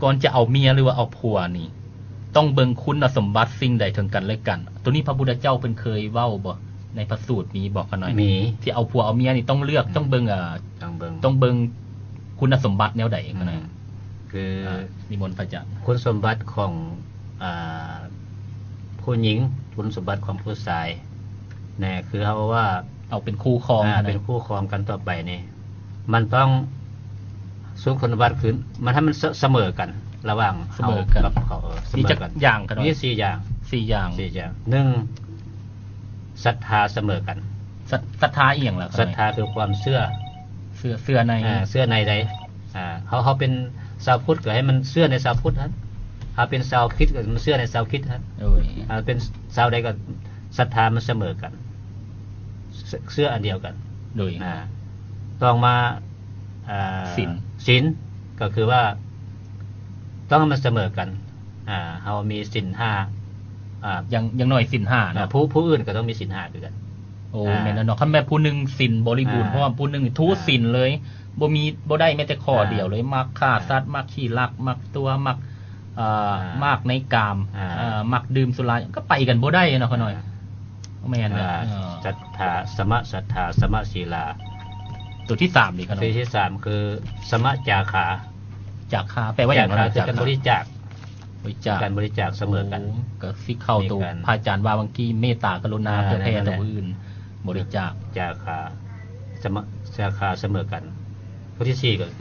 ກ່ອນຈະເອົາເມຍ ຫຼືວ່າເອົາຜົວນີ້ ຕ້ອງເບິ່ງຄຸນສົມບັດສິ່ງໃດເຖິງກັນແລະກັນ. ໂຕນີ້ພະພຸດທະເຈົ້າເພິ່ນເຄີຍເວົ້າບໍ່? ໃນພະສູດມີບໍ່ຂະນ້ອຍ? ມີ. ທີ່ເອົາຜົວເອົາເມຍນີ້ຕ້ອງເລືອກ ອືມ ຕ້ອງເບິ່ງ ເອີ ຕ້ອງເບິ່ງ ຕ້ອງເບິ່ງຄຸນສົມບັດແນວໃດຂະນ້ອຍ? ອືມ ຄື ອາ ນິມົນພະອາຈານ. ຄຸນສົມບັດຂອງ ອາ ຜູ້ຍິງ ຄຸນສົມບັດຂອງຜູ້ຊາຍແນ່ ຄືເຮົາວ່າ ເອົາເປັນຄູ່ຄອງ ອາ ນະ ເປັນຄູ່ຄອງກັນຕໍ່ໄປນີ້ ມັນຕ້ອງ ຊຸດຄຸນສົມບັດຄື ມັນໃຫ້ມັນສະ ສະເໝີກັນ ລະຫວ່າງເຮົາກັບເຂົາ ເອີ ມີຈັກຢ່າງຂະນ້ອຍ? ມີສີ່ຢ່າງ ສີ່ຢ່າງ ສີ່ຢ່າງ. ໜຶ່ງ ສັດທາສະເໝີກັນ. ສັດ ສັດທາອີ່ຫຍັງລະ? ສັດທາຄືຄວາມເຊື່ອ ເຊື່ອ ເຊື່ອໃນ ອາ ເຊື່ອໃນໃດ ອາ ເຮົາ ເຮົາເປັນຊາວພຸດກໍໃຫ້ມັນເຊື່ອໃນຊາວພຸດຫັ້ນ ເຮົາເປັນຊາວຄຣິດກໍໃຫ້ມັນເຊື່ອໃນຊາວຄຣິດຫັ້ນ ໂດຍ ເຮົາເປັນຊາວໃດກໍສັດທາມັນສະເໝີກັນ ເຊື່ອ ເຊື່ອອັນດຽວກັນ ໂດຍ ອາ ຕໍ່ມາ ອາ ສິນ ສິນກໍຄືວ່າຕ້ອງໃຫ້ມັນສະເໝີກັນ ອາ ເຮົາມີສິນຫ້າ ອາ ຢ່າງ ຢ່າງໜ້ອຍສິນຫ້າເນາະ ອາ ຜູ້ ຜູ້ອື່ນກໍຕ້ອງມີສິນຫ້າຄືກັນ. ໂອ້ ອາ ແມ່ນແລ້ວເນາະ ຄັນແມ່ນຜູ້ໜຶ່ງສິນບໍລິບູນ ອາ ເພາະວ່າຜູ້ໜຶ່ງທຸ ອາ ສິນເລີຍ ບໍ່ມີ ບໍ່ໄດ້ແມ້ແຕ່ຂໍ້ ອາ ດຽວເລີຍ ມັກຂ້າ ອາ ສັດ ມັກຂີ້ລັກ ມັກຕົວະ ມັກ ເອີ ອາ ມັກໃນກາມ ອາ ເອີ ມັກດື່ມສຸລາ ກໍໄປກັນບໍ່ໄດ້ເນາະຂະນ້ອຍ ອາ ແມ່ນແຫຼະ ອາ ເອີ ສັດທາ ສະມະສັດທາ ສະມະສີລາ. ໂຕທີສາມເດຂະນ້ອຍ? ໂຕທີສາມຄື ສະມະຈາຄາ. ຈາຄາ ແປວ່າຫຍັງ? ຈາຄາ ຄືການບໍລິຈາກ ບໍລິຈາກ ການບໍລິຈາກສະເໝີກັນ. ໂອ້ ກໍຊິເຂົ້າໂຕ ມີການ ພະອາຈານວ່າຫວ່າງກີ້ ເມດຕາກະລຸນາ ເອີ ເພື່ອແຜ່ຕໍ່ຜູ້ອື່ນ ບໍລິຈາກ ຈາຄາ ສະມະ ສາຂາສະເໝີກັນ. ໂຕທີສີ່ກໍຄ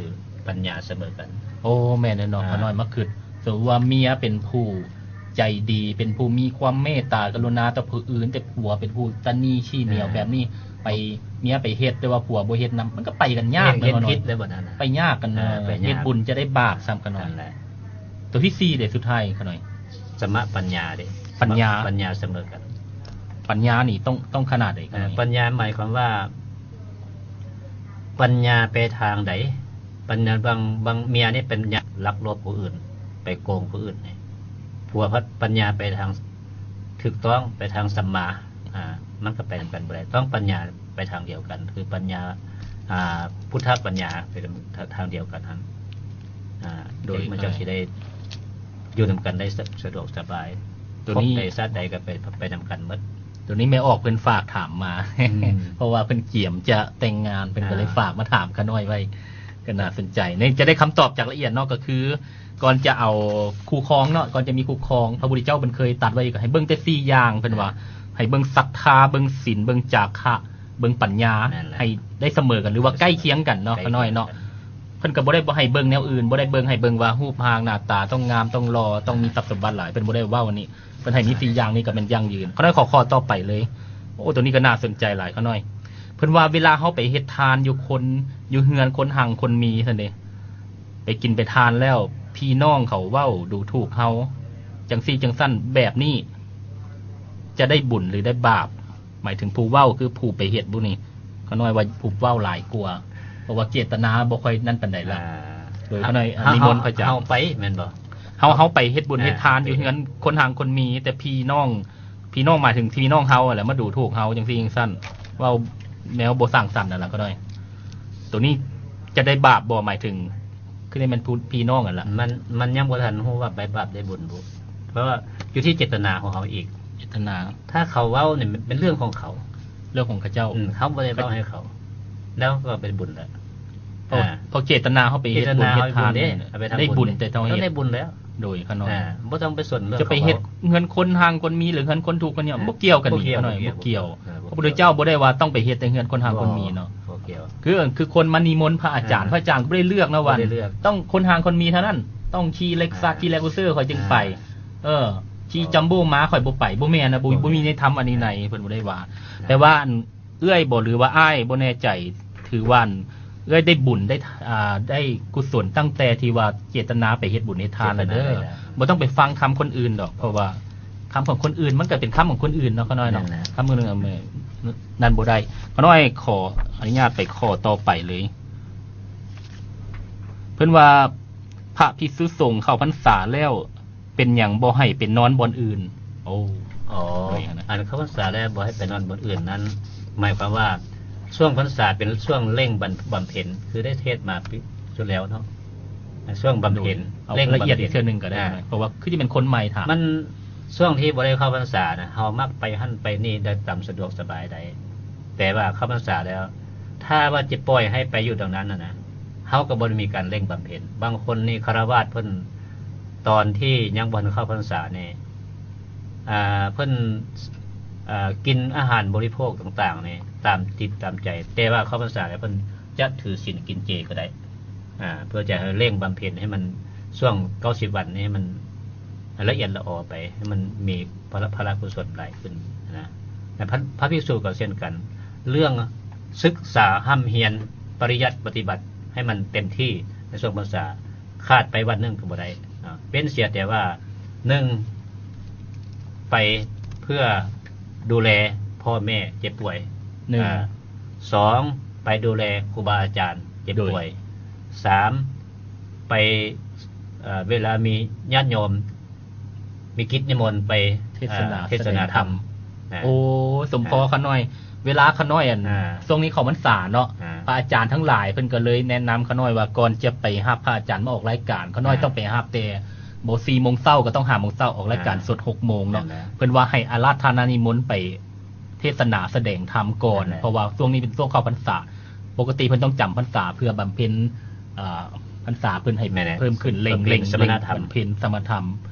ືປັນຍາສະເໝີກັນ. ໂອ້ ແມ່ນແລ້ວເນາະ ອາ ຂ້ານ້ອຍມາຄິດ ສົມມຸດວ່າເມຍເປັນຜູ້ໃຈດີ ເປັນຜູ້ມີຄວາມເມດຕາກະລຸນາຕໍ່ຜູ້ອື່ນ ແຕ່ຜົວເປັນຜູ້ຕະໜີ້ຂີ້ໜຽວ ອາ ແບບນີ້ ໄປ ເມຍໄປເຮັດ ແຕ່ວ່າຜົວບໍ່ເຮັດນຳ ມັນກໍໄປກັນຍາກ ເຮັດ ເນາະ ເຮັດຜິດແລ້ວບັດນັ້ນນະ ໄປຍາກກັນ ເອີ ເນາະ ໄປຍາກ ເຮັດບຸນຈະໄດ້ບາບຊ້ຳ ຂ້ານ້ອຍ ນັ້ນແຫຼະ. ໂຕທີສີ່ເດ ສຸດທ້າຍ ຂ້ານ້ອຍ? ສະມະປັນຍາເດ ປັນຍາ ສະມະ ປັນຍາສະເໝີກັນ. ປັນຍານີ້ຕ້ອງ ຕ້ອງຂະໜາດໃດ? ເອີ ຂ້ານ້ອຍ ປັນຍາໝາຍຄວາມວ່າ ປັນຍາໄປທາງໃດ? ປັນຍາບາງ ບາງເມຍນີ້ປັນຍາລັກລອບຜູ້ອື່ນ ໄປໂກງຜູ້ອື່ນນີ້ ຜົວພັດປັນຍາໄປທາງຖືກຕ້ອງ ໄປທາງສຳມາ ອາ ມັນກໍໄປນຳກັນບໍ່ໄດ້ ຕ້ອງປັນຍາໄປທາງດຽວກັນ ຄືປັນຍາ ອາ ພຸດທະປັນຍາໄປທາງດຽວກັນຫັ້ນ ອາ ໂດຍມັນຈັ່ງຊິໄດ້ຢູ່ນຳກັນໄດ້ສະ ສະດວກສະບາຍ ໂຕນີ້ ພົບໃດຊາດໃດກໍໄປ ໄປນຳກັນໝົດ. ໂຕນີ້ແມ່ອອກເພິ່ນຝາກຖາມມາ ອືມ ເພາະວ່າເພິ່ນກຽມຈະແຕ່ງງານ ເພິ່ນກໍເລີຍ ອ່າ ຝາກມາຖາມຂ້ານ້ອຍໄວ້ ກໍໜ້າສົນໃຈ ນີ້ຈະໄດ້ຄຳຕອບຈາກລະອຽດເນາະ ກໍຄື ກ່ອນຈະເອົາຄູ່ຄອງເນາະ ກ່ອນຈະມີຄູ່ຄອງ ພະພຸດທະເຈົ້າເພິ່ນເຄີຍຕັດໄວ້ ໃຫ້ເບິ່ງແຕ່ສີ່ຢ່າງ ເພິ່ນວ່າ ອ່າ ໃຫ້ເບິ່ງສັດທາ ເບິ່ງສິນ ເບິ່ງຈາຄະ ເບິ່ງປັນຍາ ແມ່ນແລ້ວ ໃຫ້ໄດ້ສະເໝີກັນ ຫຼືວ່າໃກ້ຄຽງກັນເນາະ ໃກ້ຄຽງກັນ ຂ້ານ້ອຍເນາະ. ເພິ່ນກໍບໍ່ໄດ້ບໍ່ໃຫ້ເບິ່ງແນວອື່ນ ບໍ່ໄດ້ເບິ່ງ ໃຫ້ເບິ່ງວ່າຮູບຮ່າງໜ້າຕາ ຕ້ອງງາມ ຕ້ອງຫຼໍ່ ຕ້ອງມີຊັບສົມບັດຫຼາຍ ເພິ່ນບໍ່ໄດ້ເວົ້າອັນນີ້ ເພິ່ນໃຫ້ມີສີ່ຢ່າງນີ້ກໍແມ່ນຢັ້ງຢືນ. ຂ້ານ້ອຍຂໍ ຂໍຕໍ່ໄປເລີຍ ໂອ້ ໂຕນີ້ກໍໜ້າສົນໃຈຫຼາຍ ຂ້ານ້ອຍ ເພິ່ນວ່າເວລາເຮົາໄປເຮັດທານຢູ່ຄົນ ຢູ່ເຮືອນຄົນຮັ່ງຄົນມີຊັ້ນເດ ໄປກິນໄປທານແລ້ວ ພີ່ນ້ອງເຂົາເວົ້າດູຖູກເຮົາ ຈັ່ງຊີ້ຈັ່ງຊັ້ນ ແບບນີ້ຈະໄດ້ບຸນ ຫຼື ໄດ້ບາບ? ໝາຍເຖິງຜູ້ເວົ້າ ຄືຜູ້ໄປເຮັດບຸນນີ້ ຂ້ານ້ອຍວ່າຜູ້ເວົ້າຫຼາຍກວ່າ ເພາະວ່າເຈດຕະນາບໍ່ຄ່ອຍນັ້ນປານໃດລະ ອ່າ ໂດຍຂ້ານ້ອຍ ເຮົາ ນິມົນພະອາຈານ ເຮົາໄປແມ່ນບໍ່? ເຮົາ ເຮົາໄປເຮັດບຸນເຮັດທານຢູ່ເຮືອນຄົນຮັ່ງຄົນມີ ແຕ່ພີ່ນ້ອງ ພີ່ນ້ອງໝາຍເຖິງພີ່ນ້ອງເຮົາຫັ້ນແຫຼະ ມາດູຖູກເຮົາຈັ່ງຊີ້ຈັ່ງຊັ້ນ ເວົ້າແນວບໍ່ສ້າງສັນນັ້ນລະ ຂ້ານ້ອຍ ໂຕນີ້ຈະໄດ້ບາບບໍ່? ໝາຍເຖິງ ຄືໄດ້ແມ່ນຜູ້ ພີ່ນ້ອງຫັ້ນລະ ມັນ ມັນຍັງບໍ່ທັນຮູ້ວ່າໄດ້ບາບໄດ້ບຸນບໍ່ ເພາະວ່າຢູ່ທີ່ເຈດຕະນາຂອງເຮົາອີກ ເຈດຕະນາ ຖ້າເຂົາເວົ້ານີ້ເປັນເລື່ອງຂອງເຂົາ ເລື່ອງຂອງເຂົາເຈົ້າ ອືມ ເຮົາບໍ່ໄດ້ເວົ້າໃຫ້ເຂົາ ແລ້ວກໍເປັນບຸນແລ້ວ ເພາະ ອ່າ ເພາະເຈດຕະນາເຮົາໄປເຮັດບຸນເຮັດທານ ເຮົາໄປທຳບຸນເດ້ ໄດ້ບຸນແຕ່ເຮົາເຮັດ ໄດ້ບຸນແຕ່ເຮົາເຮັດ ໂດຍຂ້ານ້ອຍ ອ່າ ບໍ່ຕ້ອງໄປສົນເລື່ອງ ຈະໄປເຮັດເຮືອນຄົນຮັ່ງຄົນມີ ຫຼື ເຮືອນຄົນທຸກຄົນຍາກ ອ່າ ບໍ່ກ່ຽວກັນ ບໍ່ກ່ຽວ ຂ້ານ້ອຍ ບໍ່ກ່ຽວ ບໍ່ກ່ຽວ ອ່າ ພະພຸດທະເຈົ້າບໍ່ໄດ້ວ່າຕ້ອງໄປເຮັດແຕ່ເຮືອນຄົນຮັ່ງຄົນມີເນາະ ບໍ່ ບໍ່ກ່ຽວ ຄື ຄືຄົນມານິມົນພະອາຈານ ອ່າ ພະອາຈານກໍບໍ່ໄດ້ເລືອກນະວ່າ ບໍ່ໄດ້ເລືອກ ຕ້ອງຄົນຮັ່ງຄົນມີເທົ່ານັ້ນ ຕ້ອງຂີ່ເລັກຊັສ ອ່າ ຂີ່ແລັກຄູເຊີ ຂ້ອຍຈຶ່ງໄປ ອ່າ ເອີ ຂີ່ ອ່າ ຈັມໂບ້ມາ ຂ້ອຍບໍ່ໄປ ບໍ່ແມ່ນນະ ບໍ່ ບໍ່ມີໃນທຳ ອັນນີ້ໃນ ອ່າ ເພິ່ນບໍ່ໄດ້ວ່າ ອ່າ ແຕ່ວ່າ ເອື້ອຍບໍ່ ຫຼືວ່າອ້າຍບໍ່ແນ່ໃຈ ຖືວ່າເອື້ອຍໄດ້ບຸນ ໄດ້ ອ່າ ໄດ້ກຸສົນຕັ້ງແຕ່ທີ່ວ່າເຈດຕະນາໄປເຮັດບຸນເຮັດທານແລ້ວເດີ ເຈດຕະນາໄດ້ແລ້ວ ບໍ່ຕ້ອງໄປຟັງຄຳຄົນອື່ນດອກ ເພາະວ່າຄຳຂອງຄົນອື່ນມັນກໍເປັນຄຳຂອງຄົນອື່ນເນາະ ຂ້ານ້ອຍເນາະ ນັ້ນແຫຼະ ຄຳອື່ນນັ້ນບໍ່ໄດ້ ຂ້ານ້ອຍຂໍອະນຸຍາດໄປຂໍ້ຕໍ່ໄປເລີຍ ເພິ່ນວ່າ ພະພິກສຸສົງເຂົ້າພັນສາແລ້ວ ເປັນຫຍັງບໍ່ໃຫ້ໄປນອນບ່ອນອື່ນ? ໂອ້ ອໍ ໂດຍຫັ້ນນະ ອັນເຂົ້າພັນສາແລ້ວບໍ່ໃຫ້ໄປນອນບ່ອນອື່ນນັ້ນ ໝາຍຄວາມວ່າ ຊ່ວງພັນສາເປັນຊ່ວງເລັ່ງບຳ ບຳເພັນ ຄືໄດ້ເທດມາປີ ສຸດແລ້ວເນາະ ຊ່ວງບຳເພັນ ໂດຍ ເອົາ ເລັ່ງ ລະອຽດອີກເທື່ອໜຶ່ງກໍໄດ້ ອາ ເພາະວ່າຄືຈະເປັນຄົນໃໝ່ຖາມ ມັນ ຊ່ວງທີ່ບໍ່ໄດ້ເຂົ້າພັນສານະ ເຮົາມັກໄປຫັ້ນໄປນີ້ໄດ້ຕາມສະດວກສະບາຍໄດ້ ແຕ່ວ່າເຂົ້າພັນສາແລ້ວ ຖ້າວ່າຈະປ່ອຍໃຫ້ໄປຢູ່ດັ່ງນັ້ນນະ ເຮົາກໍບໍ່ໄດ້ມີການເລັ່ງບຳເພັນ. ບາງຄົນນີ້ຄະລາວາດເພິ່ນ ຕອນທີ່ຍັງບໍ່ທັນເຂົ້າພັນສານີ້ ອ່າ ເພິ່ນ ອ່າ ກິນອາຫານບໍລິໂພກຕ່າງໆນີ້ ຕາມຈິດຕາມໃຈ ແຕ່ວ່າເຂົ້າພັນສາແລ້ວເພິ່ນຈະຖືສິນກິນເຈກໍໄດ້ ອ່າ ເພື່ອຈະໃຫ້ເລັ່ງບຳເພັນໃຫ້ມັນ ຊ່ວງເກົ້າສິບວັນນີ້ໃຫ້ມັນລະອຽດລະອໍໄປ ໃຫ້ມັນມີພະລະ ພະລະກຸສົນຫຼາຍຂຶ້ນນະ. ແລະ ພະ ພະພິກສຸກໍເຊັ່ນກັນ ເລື່ອງສຶກສາຮ່ຳຮຽນປະລິຍັດປະຕິບັດໃຫ້ມັນເຕັມທີ່ໃນຊ່ວງພັນສາ ຂາດໄປວັນໜຶ່ງກໍບໍ່ໄດ້ເນາະ ເວັ້ນເສຍແຕ່ວ່າ ໜຶ່ງ ໄປເພື່ອດູແລພໍ່ແມ່ເຈັບປ່ວຍ ໜຶ່ງ ອ່າ ສອງ ໄປດູແລຄູບາອາຈານເຈັບ ໂດຍ ປ່ວຍ ສາມ ໄປ ເອີ ເວລາມີຍາດໂຍມ ມີກິດນິມົນໄປ ເທດສະໜາ ເອີ ເທດສະໜາທຳ ສະແດງທຳ ນະ ໂອ້ ສົມພໍ ອ່າ ຂ້ານ້ອຍ ເວລາຂ້ານ້ອຍ ອັນ ອ່າ ຊ່ວງນີ້ເຂົ້າພັນສາເນາະ ອ່າ ພະອາຈານທັງຫຼາຍເພິ່ນກໍເລີຍແນະນຳຂ້ານ້ອຍວ່າ ກ່ອນຈະໄປຮັບພະອາຈານມາອອກລາຍການ ຂ້ານ້ອຍ ອ່າ ຕ້ອງໄປຮັບແຕ່ບໍ່ສີ່ໂມງເຊົ້າ ກໍຕ້ອງຫ້າໂມງເຊົ້າ ອອກລາຍການ ອ່າ ສົດຫົກໂມງເນາະ ນັ້ນແຫຼະ ເພິ່ນວ່າໃຫ້ອາລາທະນານິມົນໄປເທດສະໜາສະແດງທຳກ່ອນ ນັ້ນແຫຼະ ເພາະວ່າຊ່ວງນີ້ເປັນຊ່ວງເຂົ້າພັນສາ ປົກກະຕິເພິ່ນຕ້ອງຈຳພັນສາເພື່ອບຳເພັນ ເອີ ພັນສາເພິ່ນໃຫ້ ແມ່ນແຫຼະ ເພີ່ມຂຶ້ນ ເລັ່ງ ເລັ່ງ ເລັ່ງ ເລັ່ງ ບຳເພັນສະມະທຳ ບຳເພັນສະມະທຳ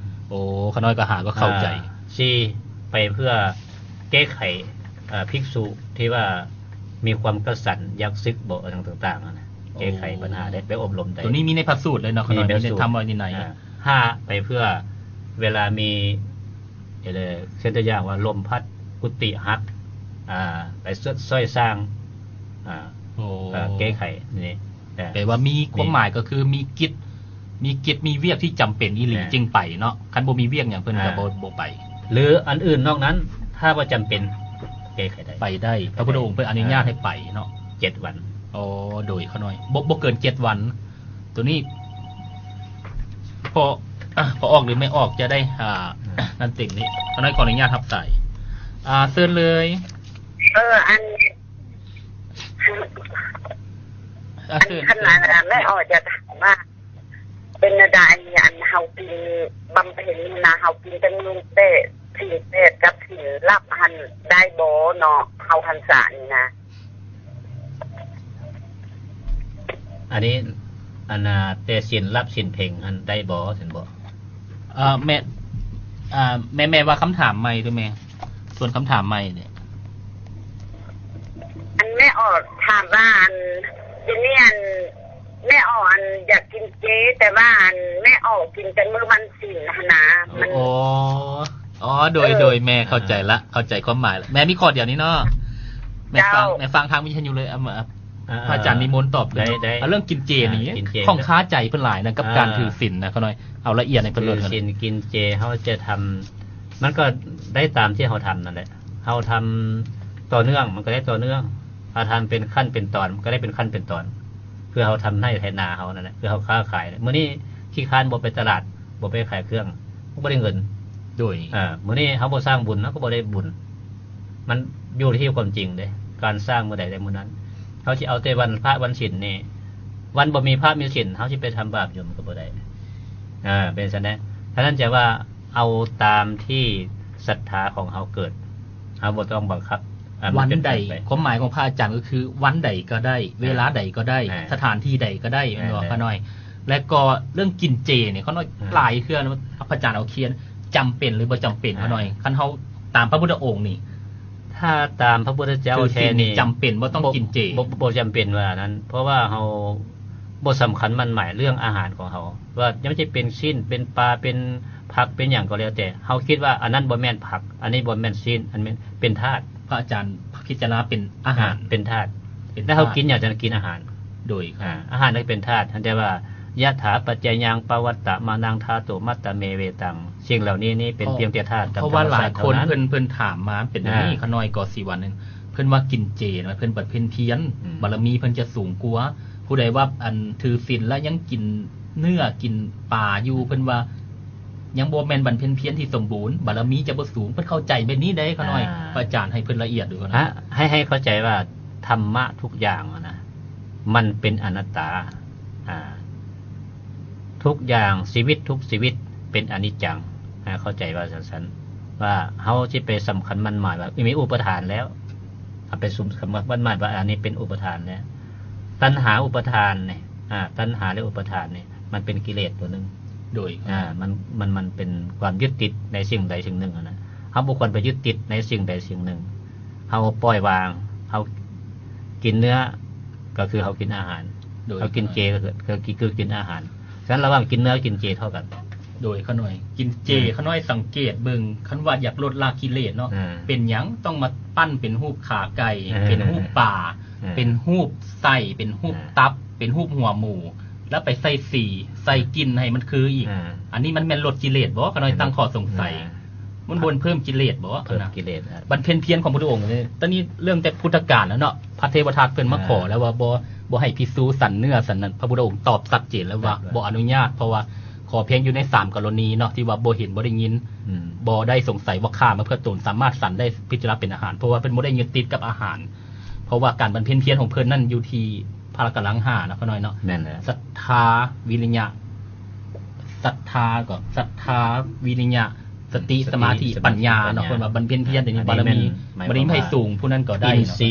ໂອ້ ຂ້ານ້ອຍກໍຫາກໍເຂົ້າໃຈ ອ່າ ສີ່ ໄປເພື່ອແກ້ໄຂ ເອີ ພິກສຸທີ່ວ່າມີຄວາມກະສັນຢາກສຶກບໍ ຫຍັງຕ່າງໆຫັ້ນນະ ໂອ້ ແກ້ໄຂບັນຫາໄດ້ ໄປອົບຮົມໄດ້ ໂຕນີ້ມີໃນພະສູດເລີຍເນາະ ມີໃນພະສູດ ຂ້ານ້ອຍ ທຳໄວ້ໃນ ອ່າ ຫ້າ ໄປເພື່ອເວລາມີ ເຮັດໃຫ້ ເຊັ່ນຕົວຢ່າງວ່າລົມພັດ ກຸຕິຫັກ ອ່າ ໄປຊ່ວຍ ຊ່ອຍສ້າງ ອ່າ ໂອ້ ເອີ ແກ້ໄຂນີ້ ແປວ່າມີຄວາມໝາຍກໍຄືມີກິດ ມີກິດມີວຽກທີ່ຈຳເປັນອີ່ຫຼີ ແມ່ນ ຈຶ່ງໄປເນາະ ຄັນບໍ່ມີວຽກຫຍັງເພິ່ນກໍ ອ່າ ບໍ່ ບໍ່ໄປ ຫຼືອັນອື່ນນອກນັ້ນ ຖ້າບໍ່ຈຳເປັນ ແກ້ໄຂໄດ້ ໄປໄດ້ ພະພຸດທະອົງເພິ່ນອະນຸຍາດໃຫ້ໄປເນາະ ເຈັດວັນ ໂອ້ ໂດຍຂ້ານ້ອຍ ບໍ່ ບໍ່ເກີນເຈັດວັນ ໂຕນີ້ ພໍ່ ພໍ່ອອກ ຫຼືແມ່ອອກຈະໄດ້ ອ່າ ອືມ ນັ້ນເຕັມນີ້ ຂ້ານ້ອຍຂໍອະນຸຍາດຮັບສາຍ ອ່າ ເຊີນເລີຍ ເອີ ອັນ ອ່າ ເຊີນ ອັນ ເຊີນ ແມ່ອອກຈະຖາມວ່າ ເປັນແນວໃດ ອັນເຮົາກິນ ບຳເພັນນະ ເຮົາກິນແຕ່ມື້ແປດ ສິນແປດກັບສິນລັບຫັ້ນໄດ້ບໍ່ເນາະ ເຂົ້າພັນສານີ້ນະ? ອັນນີ້ ອັນນ່າ ແຕ່ສິນລັບສິນເພັງຫັ້ນໄດ້ບໍ່ ຊັ້ນບໍ? ເອີ ແມ່ ອ່າ ແມ່ ແມ່ວ່າຄຳຖາມໃໝ່ເດີ້ແມ່ ສ່ວນຄຳຖາມໃໝ່ນີ້ ອັນແມ່ອອກຖາມວ່າ ອັນ ດຽວນີ້ ອັນ ແມ່ອອກ ອັນ ຢາກກິນເຈ ແຕ່ວ່າ ອັນ ແມ່ອອກກິນແຕ່ມື້ວັນສິນຫັ້ນນະ ມັນ ອໍ ອໍ ໂດຍ ເອີ ໂດຍ ແມ່ເຂົ້າໃຈລະ ອ່າ ເຂົ້າໃຈຄວາມໝາຍລະ ແມ່ມີຂໍ້ດຽວນີ້ເນາະ ແມ່ຟັງ ເຈົ້າ ແມ່ຟັງທາງວິທະຍຸເລີຍ ເອົາມາ ອ່າ ພະອາຈານນິມົນຕອບເລີຍ ເຈົ້າ ເນາະ ໄດ້ ໄດ້ ເອົາເລື່ອງກິນເຈນີ້ ອ່າ ກິນເຈ ຂ້ອງຄາໃຈເພິ່ນຫຼາຍນະ ກັບ ອ່າ ການຖືສິນນະ ຂ້ານ້ອຍ ເອົາລະອຽດໃຫ້ເພິ່ນໂລດ ຖືສິນກິນເຈ ເຮົາຈະທຳ ມັນກໍໄດ້ຕາມທີ່ເຮົາທຳນັ້ນແຫຼະ ເຮົາທຳຕໍ່ເນື່ອງ ມັນກໍໄດ້ຕໍ່ເນື່ອງ ຖ້າທຳເປັນຂັ້ນເປັນຕອນ ມັນກໍໄດ້ເປັນຂັ້ນເປັນຕອນ ເພື່ອເຮົາທຳໄຮ່ໄຖນາເຮົານັ້ນແຫຼະ ເພື່ອເຮົາຄ້າຂາຍ ມື້ນີ້ຂີ້ຄ້ານບໍ່ໄປຕະຫຼາດ ບໍ່ໄປຂາຍເຄື່ອງ ມັນບໍ່ໄດ້ເງິນ ໂດຍ ເອີ ມື້ນີ້ເຮົາບໍ່ສ້າງບຸນ ເຮົາກໍບໍ່ໄດ້ບຸນ ມັນຢູ່ທີ່ຄວາມຈິງເດ້ ການສ້າງມື້ໃດໄດ້ມື້ນັ້ນ ເຮົາຊິເອົາແຕ່ວັນພະວັນສິນນີ້ ວັນບໍ່ມີພະມີສິນ ເຮົາຊິໄປທຳບາບຢູ່ ມັນກໍບໍ່ໄດ້ ເອີ ເປັນຊັ້ນແຫຼະ ສະນັ້ນຈະວ່າ ເອົາຕາມທີ່ສັດທາຂອງເຮົາເກີດ ເຮົາບໍ່ຕ້ອງບັງຄັບ ອ່າ ວັນໃດ ຄວາມໝາຍຂອງພະອາຈານກໍຄື ວັນໃດກໍໄດ້ ເວລາໃດກໍໄດ້ ອ່າ ສະຖານທີ່ໃດກໍໄດ້ ແມ່ນບໍ່ ແມ່ນ ຂ້ານ້ອຍ? ແລະກໍເລື່ອງກິນເຈນີ້ ຂ້ານ້ອຍ ອ່າ ຫຼາຍເທື່ອ ພະອາຈານເອົາຄຽນ ຈຳເປັນ ຫຼື ບໍ່ຈຳເປັນ ອ່າ ຂ້ານ້ອຍ? ຄັນເຮົາຕາມພະພຸດທະອົງນີ້ ຖ້າຕາມພະພຸດທະເຈົ້າແທ້ນີ້ ຖືສິນນີ້ຈຳເປັນບໍ່ຕ້ອງກິນເຈ ບໍ່ ບໍ່ ບໍ່ຈຳເປັນວ່ານັ້ນ ເພາະວ່າເຮົາບໍ່ສຳຄັນໝັ້ນໝາຍເລື່ອງອາຫານຂອງເຮົາ ວ່າມັນຈະເປັນຊີ້ນ ເປັນປາ ເປັນຜັກ ເປັນຫຍັງກໍແລ້ວແຕ່ ເຮົາຄິດວ່າອັນນັ້ນບໍ່ແມ່ນຜັກ ອັນນີ້ບໍ່ແມ່ນຊີ້ນ ອັນແມ່ນເປັນທາດ ພະອາຈານພິຈາລະນາເປັນອາຫານ ອ່າ ເປັນທາດ ເປັນທາດ ແລ້ວເຮົາກິນຫຍັງຈັ່ງກິນອາຫານ ໂດຍ ອ່າ ອາຫານນັ້ນເປັນທາດ ເຮົາຈະວ່າ ຍະຖາປັດຈະຍັງປະວັດຕະມານັງທາຕຸ ມັດຕະເມເວຕັງ ສິ່ງເຫຼົ່ານີ້ນີ້ເປັນພຽງແຕ່ທາດ ເພາະວ່າຫຼາຍຄົນເພິ່ນ ເພິ່ນຖາມມາເປັນແບບນີ້ ອ່າ ຂ້ານ້ອຍກໍຊິວ່າໜຶ່ງ ເພິ່ນວ່າກິນເຈນະ ເພິ່ນບັດເພັນພຽນ ອືມ ບາລະມີເພິ່ນຈະສູງກວ່າ ຜູ້ໃດວ່າ ອັນ ຖືສິນແລ້ວຍັງກິນເນື້ອກິນປາຢູ່ ເພິ່ນວ່າຍັງບໍ່ແມ່ນບັດເພັນພຽນທີ່ສົມບູນ ບາລະມີຈະບໍ່ສູງ ເພິ່ນເຂົ້າໃຈແບບນີ້ເດ້ ຂ້ານ້ອຍ ອ່າ ພະອາຈານໃຫ້ເພິ່ນລະອຽດດູກ່ອນ ອ່າ ໃຫ້ ໃຫ້ເຂົ້າໃຈວ່າ ທຳມະທຸກຢ່າງນະ ມັນເປັນອະນັດຕາ. ອາ ທຸກຢ່າງ ຊີວິດທຸກຊີວິດເປັນອະນິດຈັງ. ອາ ເຂົ້າໃຈວ່າຊັ້ນໆ ວ່າເຮົາຊິໄປສຳຄັນໝັ້ນໝາຍວ່າ ມີອຸປະທານແລ້ວ ເອົາໄປສຸມສຳຄັນໝັ້ນໝາຍວ່າອັນນີ້ເປັນອຸປະທານແລ້ວ. ຕັນຫາອຸປະທານນີ້ ອາ ຕັນຫາ ແລະ ອຸປະທານນີ້ ມັນເປັນກິເລດຕົວໜຶ່ງ. ໂດຍ ອາ ມັນ ມັນ ມັນເປັນຄວາມຍຶດຕິດໃນສິ່ງໃດສິ່ງໜຶ່ງຫັ້ນນະ. ເຮົາບໍ່ຄວນໄປຍຶດຕິດໃນສິ່ງໃດສິ່ງໜຶ່ງ. ເຮົາປ່ອຍວາງ. ເຮົາກິນເນື້ອ ກໍຄືເຮົາກິນອາຫານ. ໂດຍ ເຮົາກິນເຈ ກໍຄື ກໍຄືກິນອາຫານ. ສະນັ້ນລະຫວ່າງກິນເນື້ອ ກິນເຈເທົ່າກັນ. ໂດຍ ຂ້ານ້ອຍກິນເຈ ອືມ ຂ້ານ້ອຍສັງເກດເບິ່ງ ຄັນວ່າຢາກລົດລາກິເລດເນາະ ອືມ ເປັນຫຍັງຕ້ອງມາປັ້ນເປັນຮູບຂາໄກ່ ເປັນຮູບປາ ເປັນຮູບໄສ້ ເປັນຮູບຕັບ ເປັນຮູບຫົວໝູ ແລ້ວໄປໃສ່ສີ ໃສ່ກິ່ນໃຫ້ມັນຄືອີກ. ອາ ອັນນີ້ມັນແມ່ນລົດກິເລດບໍ່? ຂ້ານ້ອຍຕັ້ງຂໍ້ສົງໄສ. ອາ ມັນບໍ່ເພີ່ມກິເລດບໍ່? ເພີ່ມກິເລດ. ບັນເພັນພຽນຂອງພຸດທະອົງນີ້ ຕອນນີ້ເລື່ອງແຕ່ພຸດທະການແລ້ວເນາະ ພະເທວະທັດເພິ່ນມາຂໍແລ້ວວ່າບໍ່ ບໍ່ໃຫ້ພິກຂຸສັນເນື້ອສັນນັ້ນ ພະພຸດທະອົງຕອບຊັດເຈນແລ້ວວ່າບໍ່ອະນຸຍາດ ເພາະວ່າຂໍພຽງຢູ່ໃນສາມກໍລະນີເນາະ ທີ່ວ່າບໍ່ເຫັນ ບໍ່ໄດ້ຍິນ ອືມ ບໍ່ໄດ້ສົງໄສ ບໍ່ຂ້າມາເພື່ອຕົນ ສາມາດສັນໄດ້ ພິຈາລະເປັນອາຫານ ເພາະວ່າເພິ່ນບໍ່ໄດ້ຍຶດຕິດກັບອາຫານ. ເພາະວ່າການບັນເພັນພຽນຂອງເພິ່ນນັ້ນຢູ່ທີ່ພະລະກຳລັງຫ້າເນາະ ຂ້ານ້ອຍເນາະ. ແມ່ນແລ້ວ. ສັດທາ ວິລິຍະ ສັດທາ ກໍສັດທາ ວິລິຍະ ສະຕິ ສະມາທິ ສະຕິ ສະມາທິ ປັນຍາເນາະ. ເພິ່ນວ່າບັນເພັນພຽນນີ້ ອາ ບາລະມີ ອັນນີ້ແມ່ນ ບາລະມີໃຜສູງຜູ້ນັ້ນກໍໄດ້ເນາະ. ອິນຊີ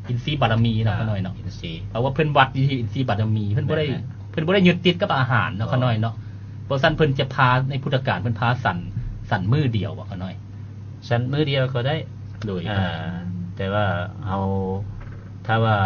ອິນຊີບາລະມີເນາະ ອາ ຂ້ານ້ອຍເນາະ. ອິນຊີ ເພາະວ່າເພິ່ນວັດຢູ່ທີ່ອິນຊີບາລະມີ ເພິ່ນບໍ່ໄດ້ ແມ່ນໆ ເພິ່ນບໍ່ໄດ້ຍຶດຕິດກັບອາຫານເນາະ ຂ້ານ້ອຍເນາະ. ເພາະສະນັ້ນເພິ່ນຈະພາໃນພຸດທະການ ເພິ່ນພາສັນ ສັນມື້ດຽວບໍ່ ຂ້ານ້ອຍ? ສັນມື້ດຽວກໍໄດ້. ໂດຍ ອາ ແຕ່ວ່າເຮົາ ຖ້າວ່າ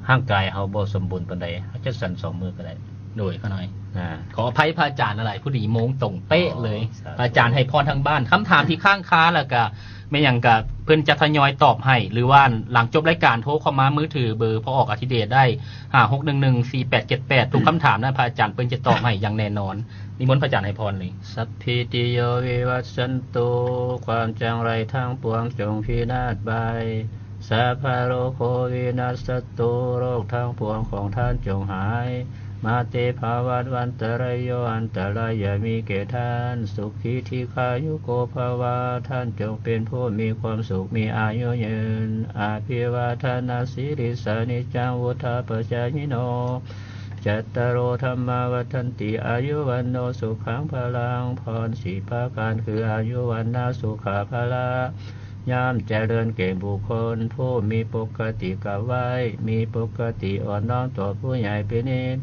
ຮ່າງກາຍເຮົາບໍ່ສົມບູນປານໃດ ເຮົາຈະສັນສອງມື້ກໍໄດ້. ໂດຍ ຂ້ານ້ອຍ ອາ ຂໍອະໄພພະອາຈານຫຼາຍໆ ພໍດີໂມງຕົງເປະເລີຍ. ໂອ້ ສາທຸ ພະອາຈານໃຫ້ພອນທາງບ້ານ. ຄຳຖາມທີ່ຄ້າງຄາ ແລ້ວກະແມ່ນຫຍັງກະເພິ່ນຈະທະຍອຍຕອບໃຫ້ ຫຼືວ່າຫຼັງຈົບລາຍການໂທເຂົ້າມາມືຖືເບີພໍ່ອອກອາທິເດດໄດ້ ຫ້າຫົກໜຶ່ງໜຶ່ງສີ່ແປດເຈັດແປດ. ທຸກຄຳຖາມນັ້ນພະອາຈານເພິ່ນຈະຕອບໃຫ້ຢ່າງແນ່ນອນ. ນິມົນພະອາຈານໃຫ້ພອນເລີຍ. ສັບພີຕິໂຍວິວັດສັນຕຸ ຄວາມຈັງໄລທັງປວງຈົ່ງພິນາດໄປ. ສັບພະໂລໂຄວິນັດສັນຕຸ ໂລກທັງປວງຂອງທ່ານຈົ່ງຫາຍ. ມາເຕພະວັດວັນຕະລາໂຍ ອັນຕະລາຍຢ່າມີແກ່ທ່ານ. ສຸຂີດີຄາຍຸໂກພະວະ ທ່ານຈົ່ງເປັນຜູ້ມີຄວາມສຸກ ມີອາຍຸຍືນ. ອະພິວາທະນະສີລິສານິຈຈັງ ວຸດທາປະຈາຍິໂນ ຈັດຕາໂລທຳມາວັດທັນຕິ ອາຍຸວັນໂນສຸຂັງພະລັງ. ພອນສີ່ປະການຄື ອາຍຸວັນນະສຸຂະພະລະ ຍາມຈະເລີນແກ່ບຸກຄົນຜູ້ມີປົກກະຕິກາບໄຫວ້ ມີປົກກະຕິອ່ອນນ້ອມຕໍ່ຜູ້ໃຫຍ່ເປັນນິດ.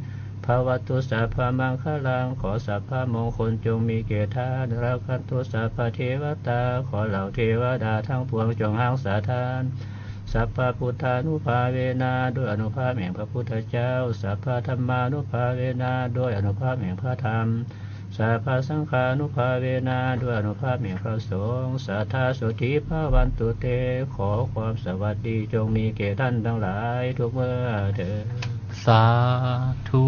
ພະວັດຕຸສັບພະມັງຄະລັງ ຂໍສັບພະມົງຄົນຈົ່ງມີແກ່ທ່ານ. ລັກຂັນຕຸສັບພະເທວະຕາ ຂໍເຫຼົ່າເທວະດາທັງປວງຈົ່ງຮັກສາທ່ານ. ສັບພະພຸດທານຸພາເວນະ ດ້ວຍອະນຸພາບແຫ່ງພະພຸດທະເຈົ້າ. ສັບພະທຳມານຸພາເວນະ ດ້ວຍອະນຸພາບແຫ່ງພະທຳ. ສັບພະສັງຄານຸພາເວນະ ດ້ວຍອະນຸພາບແຫ່ງພະສົງ. ສາທາໂສຕິພະວັນຕຸເຕ ຂໍຄວາມສະຫວັດດີຈົ່ງມີແກ່ທ່ານທັງຫຼາຍທຸກເມື່ອເທີ້ນ. ສາທຸ.